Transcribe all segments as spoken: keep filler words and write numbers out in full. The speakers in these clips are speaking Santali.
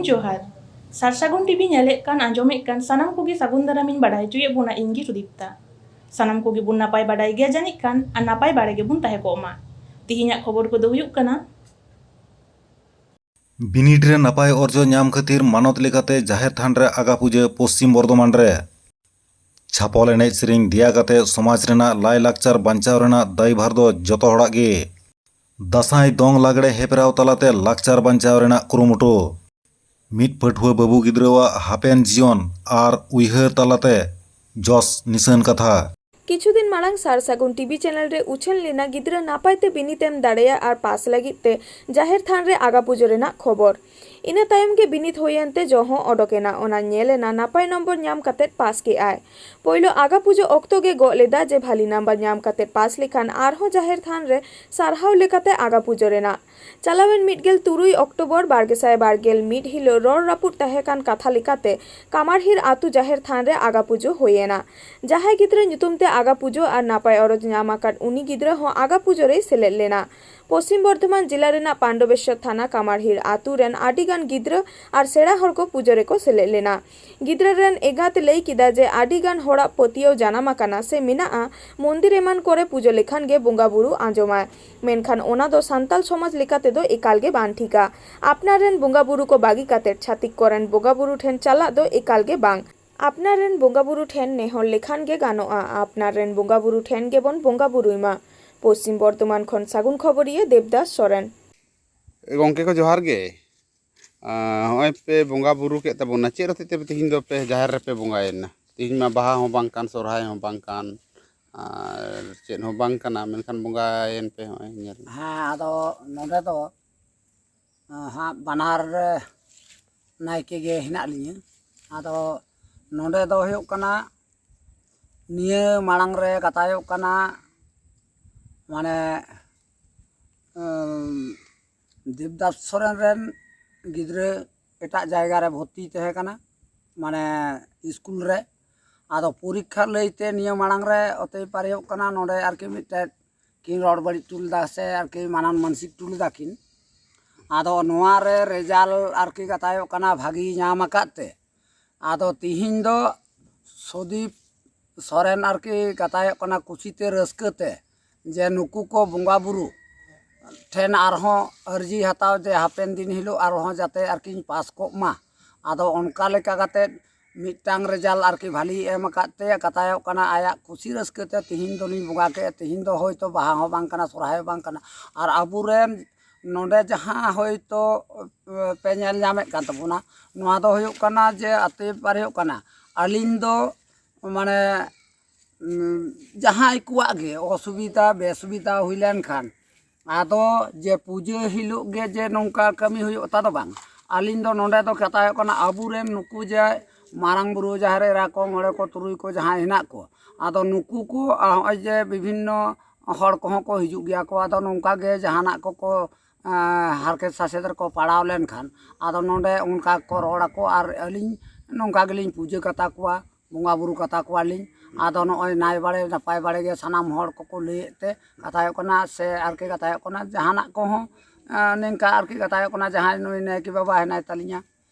ᱡᱚᱦᱟᱨ᱾ ᱥᱟᱨᱥᱟᱹᱜᱩᱱ ᱴᱤᱵᱷᱤ ᱧᱮᱞᱮᱫ ᱠᱟᱱ, ᱟᱸᱡᱚᱢᱮᱫ ᱠᱟᱱ ᱥᱟᱱᱟᱢ ᱠᱚᱜᱮ ᱥᱟᱹᱜᱩᱱ ᱫᱟᱨᱟᱢᱤᱧ ᱵᱟᱰᱟᱭ ᱦᱚᱪᱚᱭᱮᱫ ᱵᱚᱱᱟ, ᱤᱧ ᱜᱮ ᱥᱩᱫᱤᱯᱛᱟ᱾ ᱥᱟᱱᱟᱢ ᱠᱚᱜᱮ ᱵᱚᱱ ᱱᱟᱯᱟᱭ ᱵᱟᱰᱟᱭ ᱜᱮᱭᱟ ᱡᱟᱹᱱᱤᱡ ᱠᱷᱟᱱ, ᱟᱨ ᱱᱟᱯᱟᱭ ᱵᱟᱲᱟ ᱜᱮᱵᱚᱱ ᱛᱟᱦᱮᱸ ᱠᱚᱜ ᱢᱟ᱾ ᱛᱤᱦᱤᱧᱟᱜ ᱠᱷᱚᱵᱚᱨ ᱠᱚᱫᱚ ᱦᱩᱭᱩᱜ ᱠᱟᱱᱟ, ᱵᱤᱱᱤᱰ ᱨᱮ ᱱᱟᱯᱟᱭ ᱚᱨᱡᱚ ᱧᱟᱢ ᱠᱷᱟᱹᱛᱤᱨ ᱢᱟᱱᱚᱛ ᱞᱮᱠᱟᱛᱮ ᱡᱟᱦᱮᱨ ᱛᱷᱟᱱ ᱨᱮ ᱟᱜᱟ ᱯᱩᱡᱟᱹ ᱯᱚᱥᱪᱤᱢ ᱵᱚᱨᱫᱷᱚᱢᱟᱱ ᱨᱮ᱾ ᱪᱷᱟᱯᱚᱞ ᱮᱱᱮᱡ ᱥᱮᱨᱮᱧ ᱫᱮᱭᱟ ᱠᱟᱛᱮ ᱥᱚᱢᱟᱡᱽ ᱨᱮᱱᱟᱜ ᱞᱟᱭᱼᱞᱟᱠᱪᱟᱨ ᱵᱟᱧᱪᱟᱣ ᱨᱮᱱᱟᱜ ᱫᱟᱭᱵᱷᱟᱨ ᱫᱚ ᱡᱚᱛᱚ ᱦᱚᱲᱟᱜ ᱜᱮ᱾ ᱫᱟᱸᱥᱟᱭ ᱫᱚᱝ ᱞᱟᱜᱽᱲᱮ ᱦᱮᱯᱨᱟᱣ ᱛᱟᱞᱟᱛᱮ ᱞᱟᱠᱪᱟᱨ ᱵᱟᱧᱪᱟᱣ ᱨᱮᱱᱟᱜ ᱠᱩᱨᱩᱢᱩᱴᱩ᱾ ᱢᱤᱫ ᱯᱟᱹᱴᱷᱩᱣᱟᱹ ᱵᱟᱹᱵᱩ ᱜᱤᱫᱽᱨᱟᱹᱣᱟᱜ ᱦᱟᱯᱮᱱ ᱡᱤᱭᱚᱱ ᱟᱨ ᱩᱭᱦᱟᱹᱨ ᱛᱟᱞᱟᱛᱮ ᱡᱚᱥ ᱱᱤᱥᱟᱹᱱ ᱠᱟᱛᱷᱟ᱾ ᱠᱤᱪᱷᱩ ᱫᱤᱱ ᱢᱟᱲᱟᱝ ᱥᱟᱨ ᱥᱟᱹᱜᱩᱱ ᱴᱤᱵᱷᱤ ᱪᱮᱱᱮᱞ ᱨᱮ ᱩᱪᱷᱟᱹᱱ ᱞᱮᱱᱟ, ᱜᱤᱫᱽᱨᱟᱹ ᱱᱟᱯᱟᱭ ᱛᱮ ᱵᱤᱱᱤᱰ ᱮᱢ ᱫᱟᱲᱮᱭᱟᱜ ᱟᱨ ᱯᱟᱥ ᱞᱟᱹᱜᱤᱫ ᱛᱮ ᱡᱟᱦᱮᱨ ᱛᱷᱟᱱ ᱨᱮ ᱟᱜᱟ ᱯᱩᱡᱟᱹ ᱨᱮᱱᱟᱜ ᱠᱷᱚᱵᱚᱨ᱾ ᱤᱱᱟᱹ ᱛᱟᱭᱚᱢ ᱜᱮ ᱵᱤᱱᱤᱰ ᱦᱩᱭᱮᱱ ᱛᱮ ᱡᱚ ᱦᱚᱸ ᱚᱰᱚᱠ ᱮᱱᱟ᱾ ᱚᱱᱟ ᱧᱮᱞ ᱮᱱᱟ, ᱱᱟᱯᱟᱭ ᱱᱚᱢᱵᱚᱨ ᱧᱟᱢ ᱠᱟᱛᱮ ᱯᱟᱥ ᱠᱮᱜᱼᱟᱭ᱾ ᱯᱳᱭᱞᱳ ᱟᱜᱟ ᱯᱩᱡᱟᱹ ᱚᱠᱛᱚ ᱜᱮ ᱜᱚᱜ ᱞᱮᱫᱟ ᱡᱮ ᱵᱷᱟᱞᱤ ᱱᱟᱢᱵᱟᱨ ᱧᱟᱢ ᱠᱟᱛᱮ ᱯᱟᱥ ᱞᱮᱠᱷᱟᱱ ᱟᱨᱦᱚᱸ ᱡᱟᱦᱮᱨ ᱛᱷᱟᱱ ᱨᱮ ᱥᱟᱨᱦᱟᱣ ᱞᱮᱠᱟᱛᱮ ᱟᱜᱟ ᱯᱩᱡᱟᱹ ᱨᱮᱱᱟᱜ᱾ ᱪᱟᱞᱟᱣᱮᱱ ᱢᱤᱫ ᱜᱮᱞ ᱛᱩᱨᱩᱭ ᱚᱠᱴᱳᱵᱚᱨ ᱵᱟᱨ ᱜᱮᱥᱟᱭ ᱵᱟᱨ ᱜᱮᱞ ᱢᱤᱫ ᱦᱤᱞᱳᱜ ᱨᱚᱲ ᱨᱟᱹᱯᱩᱫ ᱛᱟᱦᱮᱸ ᱠᱟᱱ ᱠᱟᱛᱷᱟ ᱞᱮᱠᱟᱛᱮ ᱠᱟᱢᱟᱨᱦᱤᱨ ᱟᱹᱛᱩ ᱡᱟᱦᱮᱨ ᱛᱷᱟᱱ ᱨᱮ ᱟᱜᱟ ᱯᱩᱡᱟᱹ ᱦᱩᱭ ᱮᱱᱟ᱾ ᱡᱟᱦᱟᱸᱭ ᱜᱤᱫᱽᱨᱟᱹ ᱧᱩᱛᱩᱢ ᱛᱮ ᱟᱜᱟ ᱯᱩᱡᱟᱹ ᱟᱨ ᱱᱟᱯᱟᱭ ᱚᱨᱚᱡᱽ ᱧᱟᱢ ᱟᱠᱟᱫ ᱩᱱᱤ ᱜᱤᱫᱽᱨᱟᱹ ᱦᱚᱸ ᱟᱜᱟ ᱯᱩᱡᱟᱹ ᱨᱮᱭ ᱥᱮᱞᱮᱫ ᱞᱮᱱᱟ᱾ ᱯᱚᱥᱪᱤᱢ ᱵᱚᱨᱫᱷᱚᱢᱟᱱ ᱡᱤᱞᱟ ᱨᱮᱱᱟᱜ ᱯᱟᱱᱰᱚᱵᱮᱥᱣᱚᱨ ᱛᱷᱟᱱᱟ ᱠᱟᱢᱟᱨᱦᱤᱨ ᱟᱹᱛᱩ ᱨᱮᱱ ᱟᱹᱰᱤ ᱜᱟᱱ ᱜᱤᱫᱽᱨᱟᱹ ᱟᱨ ᱥᱮᱬᱟ ᱦᱚᱲ ᱠᱚ ᱯᱩᱡᱟᱹ ᱨᱮᱠᱚ ᱥᱮᱞᱮᱫ ᱞᱮᱱᱟ᱾ ᱜᱤᱫᱽᱨᱟᱹ ᱨᱮᱱ ᱮᱸᱜᱟᱛ ᱞᱟᱹᱭ ᱠᱮᱫᱟ ᱡᱮ ᱟᱹᱰᱤ ᱜᱟᱱ ᱦᱚᱲᱟᱜ ᱯᱟᱹᱛᱭᱟᱹᱣ ᱡᱟᱱᱟᱢ ᱟᱠᱟᱱᱟ ᱥᱮ ᱢᱮᱱᱟᱜᱼᱟ, ᱢᱚᱱᱫᱤᱨ ᱮᱢᱟᱱ ᱠᱚᱨᱮ ᱯᱩᱡᱟᱹ ᱞᱮᱠᱷᱟᱱ ᱜᱮ ᱵᱚᱸᱜᱟ ᱵᱩᱨᱩ ᱟᱸᱡᱚᱢᱟᱭ᱾ ᱢᱮᱱᱠᱷᱟᱱ ᱚᱱᱟ ᱫᱚ ᱥᱟᱱᱛᱟᱞ ᱥᱚᱢᱟᱡᱽ ᱞᱮᱠᱟ ᱛᱮᱫᱚ ᱮᱠᱟᱞ ᱜᱮ ᱵᱟᱝ ᱴᱷᱤᱠᱟ᱾ ᱟᱯᱱᱟᱨ ᱨᱮᱱ ᱵᱚᱸᱜᱟ ᱵᱩᱨᱩ ᱠᱚ ᱵᱟᱹᱜᱤ ᱠᱟᱛᱮ ᱪᱷᱟᱹᱛᱤᱠ ᱠᱚᱨᱮᱱ ᱵᱚᱸᱜᱟ ᱵᱩᱨᱩ ᱴᱷᱮᱱ ᱪᱟᱞᱟᱜ ᱫᱚ ᱮᱠᱟᱞ ᱜᱮ ᱵᱟᱝ᱾ ᱟᱯᱱᱟᱨ ᱨᱮᱱ ᱵᱚᱸᱜᱟ ᱵᱩᱨᱩ ᱴᱷᱮᱱ ᱱᱮᱦᱚᱨ ᱞᱮᱠᱷᱟᱱ ᱜᱮ ᱜᱟᱱᱚᱜᱼᱟ᱾ ᱟᱯᱱᱟᱨ ᱨᱮᱱ ᱵᱚᱸᱜᱟ ᱵᱩᱨᱩ ᱴᱷᱮᱱ ᱜᱮᱵᱚᱱ ᱵᱚᱸᱜᱟ ᱵᱩᱨᱩᱭ ᱢᱟ᱾ ᱯᱚᱥᱪᱤᱢ ᱵᱚᱨᱫᱷᱚᱢᱟᱱ ᱠᱷᱚᱱ ᱥᱟᱹᱜᱩᱱ ᱠᱷᱚᱵᱚᱨᱤᱭᱟᱹ ᱫᱮᱵᱽᱫᱟᱥ ᱥᱚᱨᱮᱱ᱾ ᱜᱚᱢᱠᱮ ᱠᱚ ᱡᱚᱦᱟᱨ ᱜᱮ᱾ ᱟᱸ, ᱦᱚᱸᱜᱼᱚᱭ ᱯᱮ ᱵᱚᱸᱜᱟ ᱵᱩᱨᱩ ᱠᱮᱫ ᱛᱟᱵᱚᱱᱟ, ᱪᱮᱫ ᱦᱚᱛᱮᱡ ᱛᱮ ᱛᱮᱦᱮᱧ ᱫᱚ ᱯᱮ ᱡᱟᱦᱮᱨ ᱨᱮᱯᱮ ᱵᱚᱸᱜᱟᱭᱮᱱᱟ? ᱛᱮᱦᱮᱧ ᱢᱟ ᱵᱟᱦᱟ ᱦᱚᱸ ᱵᱟᱝ ᱠᱟᱱ, ᱥᱚᱨᱦᱟᱭ ᱦᱚᱸ ᱵᱟᱝ ᱠᱟᱱ, ᱟᱨ ᱪᱮᱫ ᱦᱚᱸ ᱵᱟᱝ ᱠᱟᱱᱟ, ᱢᱮᱱᱠᱷᱟᱱ ᱵᱚᱸᱜᱟᱭᱮᱱ ᱯᱮ ᱦᱚᱸᱜᱼᱚᱭ ᱧᱮᱞ ᱢᱮ᱾ ᱦᱮᱸ, ᱟᱫᱚ ᱱᱚᱰᱮ ᱫᱚ, ᱟᱸ, ᱦᱟᱸᱜ ᱵᱟᱱᱟᱨ ᱱᱟᱭᱠᱮ ᱜᱮ ᱦᱮᱱᱟᱜ ᱞᱤᱧᱟᱹ᱾ ᱟᱫᱚ ᱱᱚᱰᱮ ᱫᱚ ᱦᱩᱭᱩᱜ ᱠᱟᱱᱟ, ᱱᱤᱭᱟᱹ ᱢᱟᱲᱟᱝ ᱨᱮ ᱠᱟᱛᱷᱟ ᱦᱩᱭᱩᱜ ᱠᱟᱱᱟ, ᱢᱟᱱᱮ, ᱟᱸ, ᱫᱮᱵᱽᱫᱟᱥ ᱥᱚᱨᱮᱱ ᱨᱮᱱ ᱜᱤᱫᱽᱨᱟᱹ ᱮᱴᱟᱜ ᱡᱟᱭᱜᱟ ᱨᱮ ᱵᱷᱚᱨᱛᱤ ᱛᱟᱦᱮᱸ ᱠᱟᱱᱟ, ᱢᱟᱱᱮ ᱤᱥᱠᱩᱞ ᱨᱮ᱾ ᱟᱫᱚ ᱯᱚᱨᱤᱠᱠᱷᱟ ᱞᱟᱹᱭᱛᱮ ᱱᱤᱭᱟᱹ ᱢᱟᱲᱟᱝ ᱨᱮ ᱚᱛᱮ ᱯᱟᱨᱮ ᱦᱩᱭᱩᱜ ᱠᱟᱱᱟ, ᱱᱚᱰᱮ ᱟᱨᱠᱤ ᱢᱤᱫᱴᱮᱡ ᱠᱤᱱ ᱨᱚᱲ ᱵᱟᱹᱲᱤᱡ ᱦᱚᱴᱚ ᱞᱮᱫᱟ ᱥᱮ ᱟᱨᱠᱤ ᱢᱟᱱᱟᱱ ᱢᱟᱱᱥᱤᱠ ᱦᱚᱴᱚ ᱞᱮᱫᱟ ᱠᱤᱱ᱾ ᱟᱫᱚ ᱱᱚᱣᱟ ᱨᱮ ᱨᱮᱡᱟᱞᱴ ᱟᱨᱠᱤ ᱠᱟᱛᱷᱟ ᱦᱩᱭᱩᱜ ᱠᱟᱱᱟ ᱵᱷᱟᱹᱜᱤ ᱧᱟᱢ ᱟᱠᱟᱫ ᱛᱮ, ᱟᱫᱚ ᱛᱤᱦᱤᱧ ᱫᱚ ᱥᱩᱫᱤᱯ ᱥᱚᱨᱮᱱ ᱟᱨᱠᱤ ᱠᱟᱛᱷᱟ ᱦᱩᱭᱩᱜ ᱠᱟᱱᱟ ᱠᱩᱥᱤᱛᱮ ᱨᱟᱹᱥᱠᱟᱹᱛᱮ ᱡᱮ ᱱᱩᱠᱩ ᱠᱚ ᱵᱚᱸᱜᱟ ᱵᱩᱨᱩ ᱴᱷᱮᱱ ᱟᱨᱦᱚᱸ ᱟᱹᱨᱡᱤ ᱦᱟᱛᱟᱣ ᱡᱮ ᱦᱟᱯᱮᱱ ᱫᱤᱱ ᱦᱤᱞᱳᱜ ᱟᱨᱦᱚᱸ ᱡᱟᱛᱮ ᱟᱨᱠᱤᱧ ᱯᱟᱥ ᱠᱚᱜ ᱢᱟ᱾ ᱟᱫᱚ ᱚᱱᱠᱟ ᱞᱮᱠᱟ ᱠᱟᱛᱮᱫ ᱢᱤᱫᱴᱟᱝ ᱨᱮᱡᱟᱞᱴ ᱟᱨᱠᱤ ᱵᱷᱟᱞᱤ ᱮᱢ ᱟᱠᱟᱫ ᱛᱮ ᱠᱟᱛᱷᱟ ᱦᱩᱭᱩᱜ ᱠᱟᱱᱟ ᱟᱭᱟᱜ ᱠᱩᱥᱤ ᱨᱟᱹᱥᱠᱟᱹ ᱛᱮ ᱛᱤᱦᱤᱧ ᱫᱚᱞᱤᱧ ᱵᱚᱸᱜᱟ ᱠᱮᱫᱼᱟ᱾ ᱛᱤᱦᱤᱧ ᱫᱚ ᱦᱳᱭᱛᱳ ᱵᱟᱦᱟ ᱦᱚᱸ ᱵᱟᱝ ᱠᱟᱱᱟ, ᱥᱚᱨᱦᱟᱭ ᱦᱚᱸ ᱵᱟᱝ ᱠᱟᱱᱟ, ᱟᱨ ᱟᱵᱚᱨᱮᱱ ᱱᱚᱰᱮ ᱡᱟᱦᱟᱸ ᱦᱳᱭᱛᱳ ᱯᱮ ᱧᱮᱞ ᱧᱟᱢᱮᱫ ᱠᱟᱱ ᱛᱟᱵᱚᱱᱟ, ᱱᱚᱣᱟ ᱫᱚ ᱦᱩᱭᱩᱜ ᱠᱟᱱᱟ ᱡᱮ ᱟᱛᱳ ᱵᱮᱯᱟᱨ ᱦᱩᱭᱩᱜ ᱠᱟᱱᱟ ᱟᱹᱞᱤᱧ ᱫᱚ ᱢᱟᱱᱮ ᱩᱸ, ᱡᱟᱦᱟᱸᱭ ᱠᱚᱣᱟᱜ ᱜᱮ ᱚᱥᱩᱵᱤᱫᱟ ᱵᱮᱥᱩᱵᱤᱫᱟ ᱦᱩᱭ ᱞᱮᱱᱠᱷᱟᱱ ᱟᱫᱚ ᱡᱮ ᱯᱩᱡᱟᱹ ᱦᱤᱞᱳᱜ ᱜᱮ ᱡᱮ ᱱᱚᱝᱠᱟ ᱠᱟᱹᱢᱤ ᱦᱩᱭᱩᱜ ᱛᱟ ᱫᱚ ᱵᱟᱝ᱾ ᱟᱹᱞᱤᱧ ᱫᱚ ᱱᱚᱰᱮ ᱫᱚ ᱠᱟᱛᱷᱟ ᱦᱩᱭᱩᱜ ᱠᱟᱱᱟ ᱟᱵᱚᱨᱮᱱ ᱱᱩᱠᱩ ᱡᱮ ᱢᱟᱨᱟᱝ ᱵᱩᱨᱩ ᱡᱟᱦᱮᱨ ᱮᱨᱟ ᱠᱚ ᱢᱚᱬᱮ ᱠᱚ ᱛᱩᱨᱩᱭ ᱠᱚ ᱡᱟᱦᱟᱸᱭ ᱦᱮᱱᱟᱜ ᱠᱚ, ᱟᱫᱚ ᱱᱩᱠᱩ ᱠᱚ ᱟᱨ ᱦᱚᱸᱜᱼᱚᱭ ᱡᱮ ᱵᱤᱵᱷᱤᱱᱱᱚ ᱦᱚᱲ ᱠᱚᱦᱚᱸ ᱠᱚ ᱦᱤᱡᱩᱜ ᱜᱮᱭᱟ ᱠᱚ, ᱟᱫᱚ ᱱᱚᱝᱠᱟ ᱜᱮ ᱡᱟᱦᱟᱱᱟᱜ ᱠᱚᱠᱚ ᱮᱸ, ᱦᱟᱨᱠᱮᱛ ᱥᱟᱥᱮᱛ ᱨᱮᱠᱚ ᱯᱟᱲᱟᱣ ᱞᱮᱱᱠᱷᱟᱱ ᱟᱫᱚ ᱱᱚᱰᱮ ᱚᱱᱠᱟ ᱠᱚ ᱨᱚᱲ ᱟᱠᱚ ᱟᱨ ᱟᱹᱞᱤᱧ ᱱᱚᱝᱠᱟ ᱜᱮᱞᱤᱧ ᱯᱩᱡᱟᱹ ᱠᱟᱛᱟ ᱠᱚᱣᱟ, ᱵᱚᱸᱜᱟ ᱵᱩᱨᱩ ᱠᱟᱛᱟ ᱠᱚᱣᱟᱞᱤᱧ᱾ ᱟᱫᱚ ᱱᱚᱜᱼᱚᱭ ᱱᱟᱭ ᱵᱟᱲᱮ ᱱᱟᱯᱟᱭ ᱵᱟᱲᱮ ᱜᱮ ᱥᱟᱱᱟᱢ ᱦᱚᱲ ᱠᱚᱠᱚ ᱞᱟᱹᱭᱮᱫ ᱛᱮ ᱠᱟᱛᱷᱟ ᱦᱩᱭᱩᱜ ᱠᱟᱱᱟ, ᱥᱮ ᱟᱨᱠᱤ ᱠᱟᱛᱷᱟ ᱦᱩᱭᱩᱜ ᱠᱟᱱᱟ ᱡᱟᱦᱟᱱᱟᱜ ᱠᱚᱦᱚᱸ ᱮᱸ, ᱱᱤᱝᱠᱟ ᱟᱨᱠᱤ ᱠᱟᱛᱷᱟ ᱦᱩᱭᱩᱜ ᱠᱟᱱᱟ ᱡᱟᱦᱟᱸᱭ ᱱᱩᱭ ᱱᱟᱭᱠᱮ ᱵᱟᱵᱟ ᱦᱮᱱᱟᱭ ᱛᱟᱹᱞᱤᱧᱟ,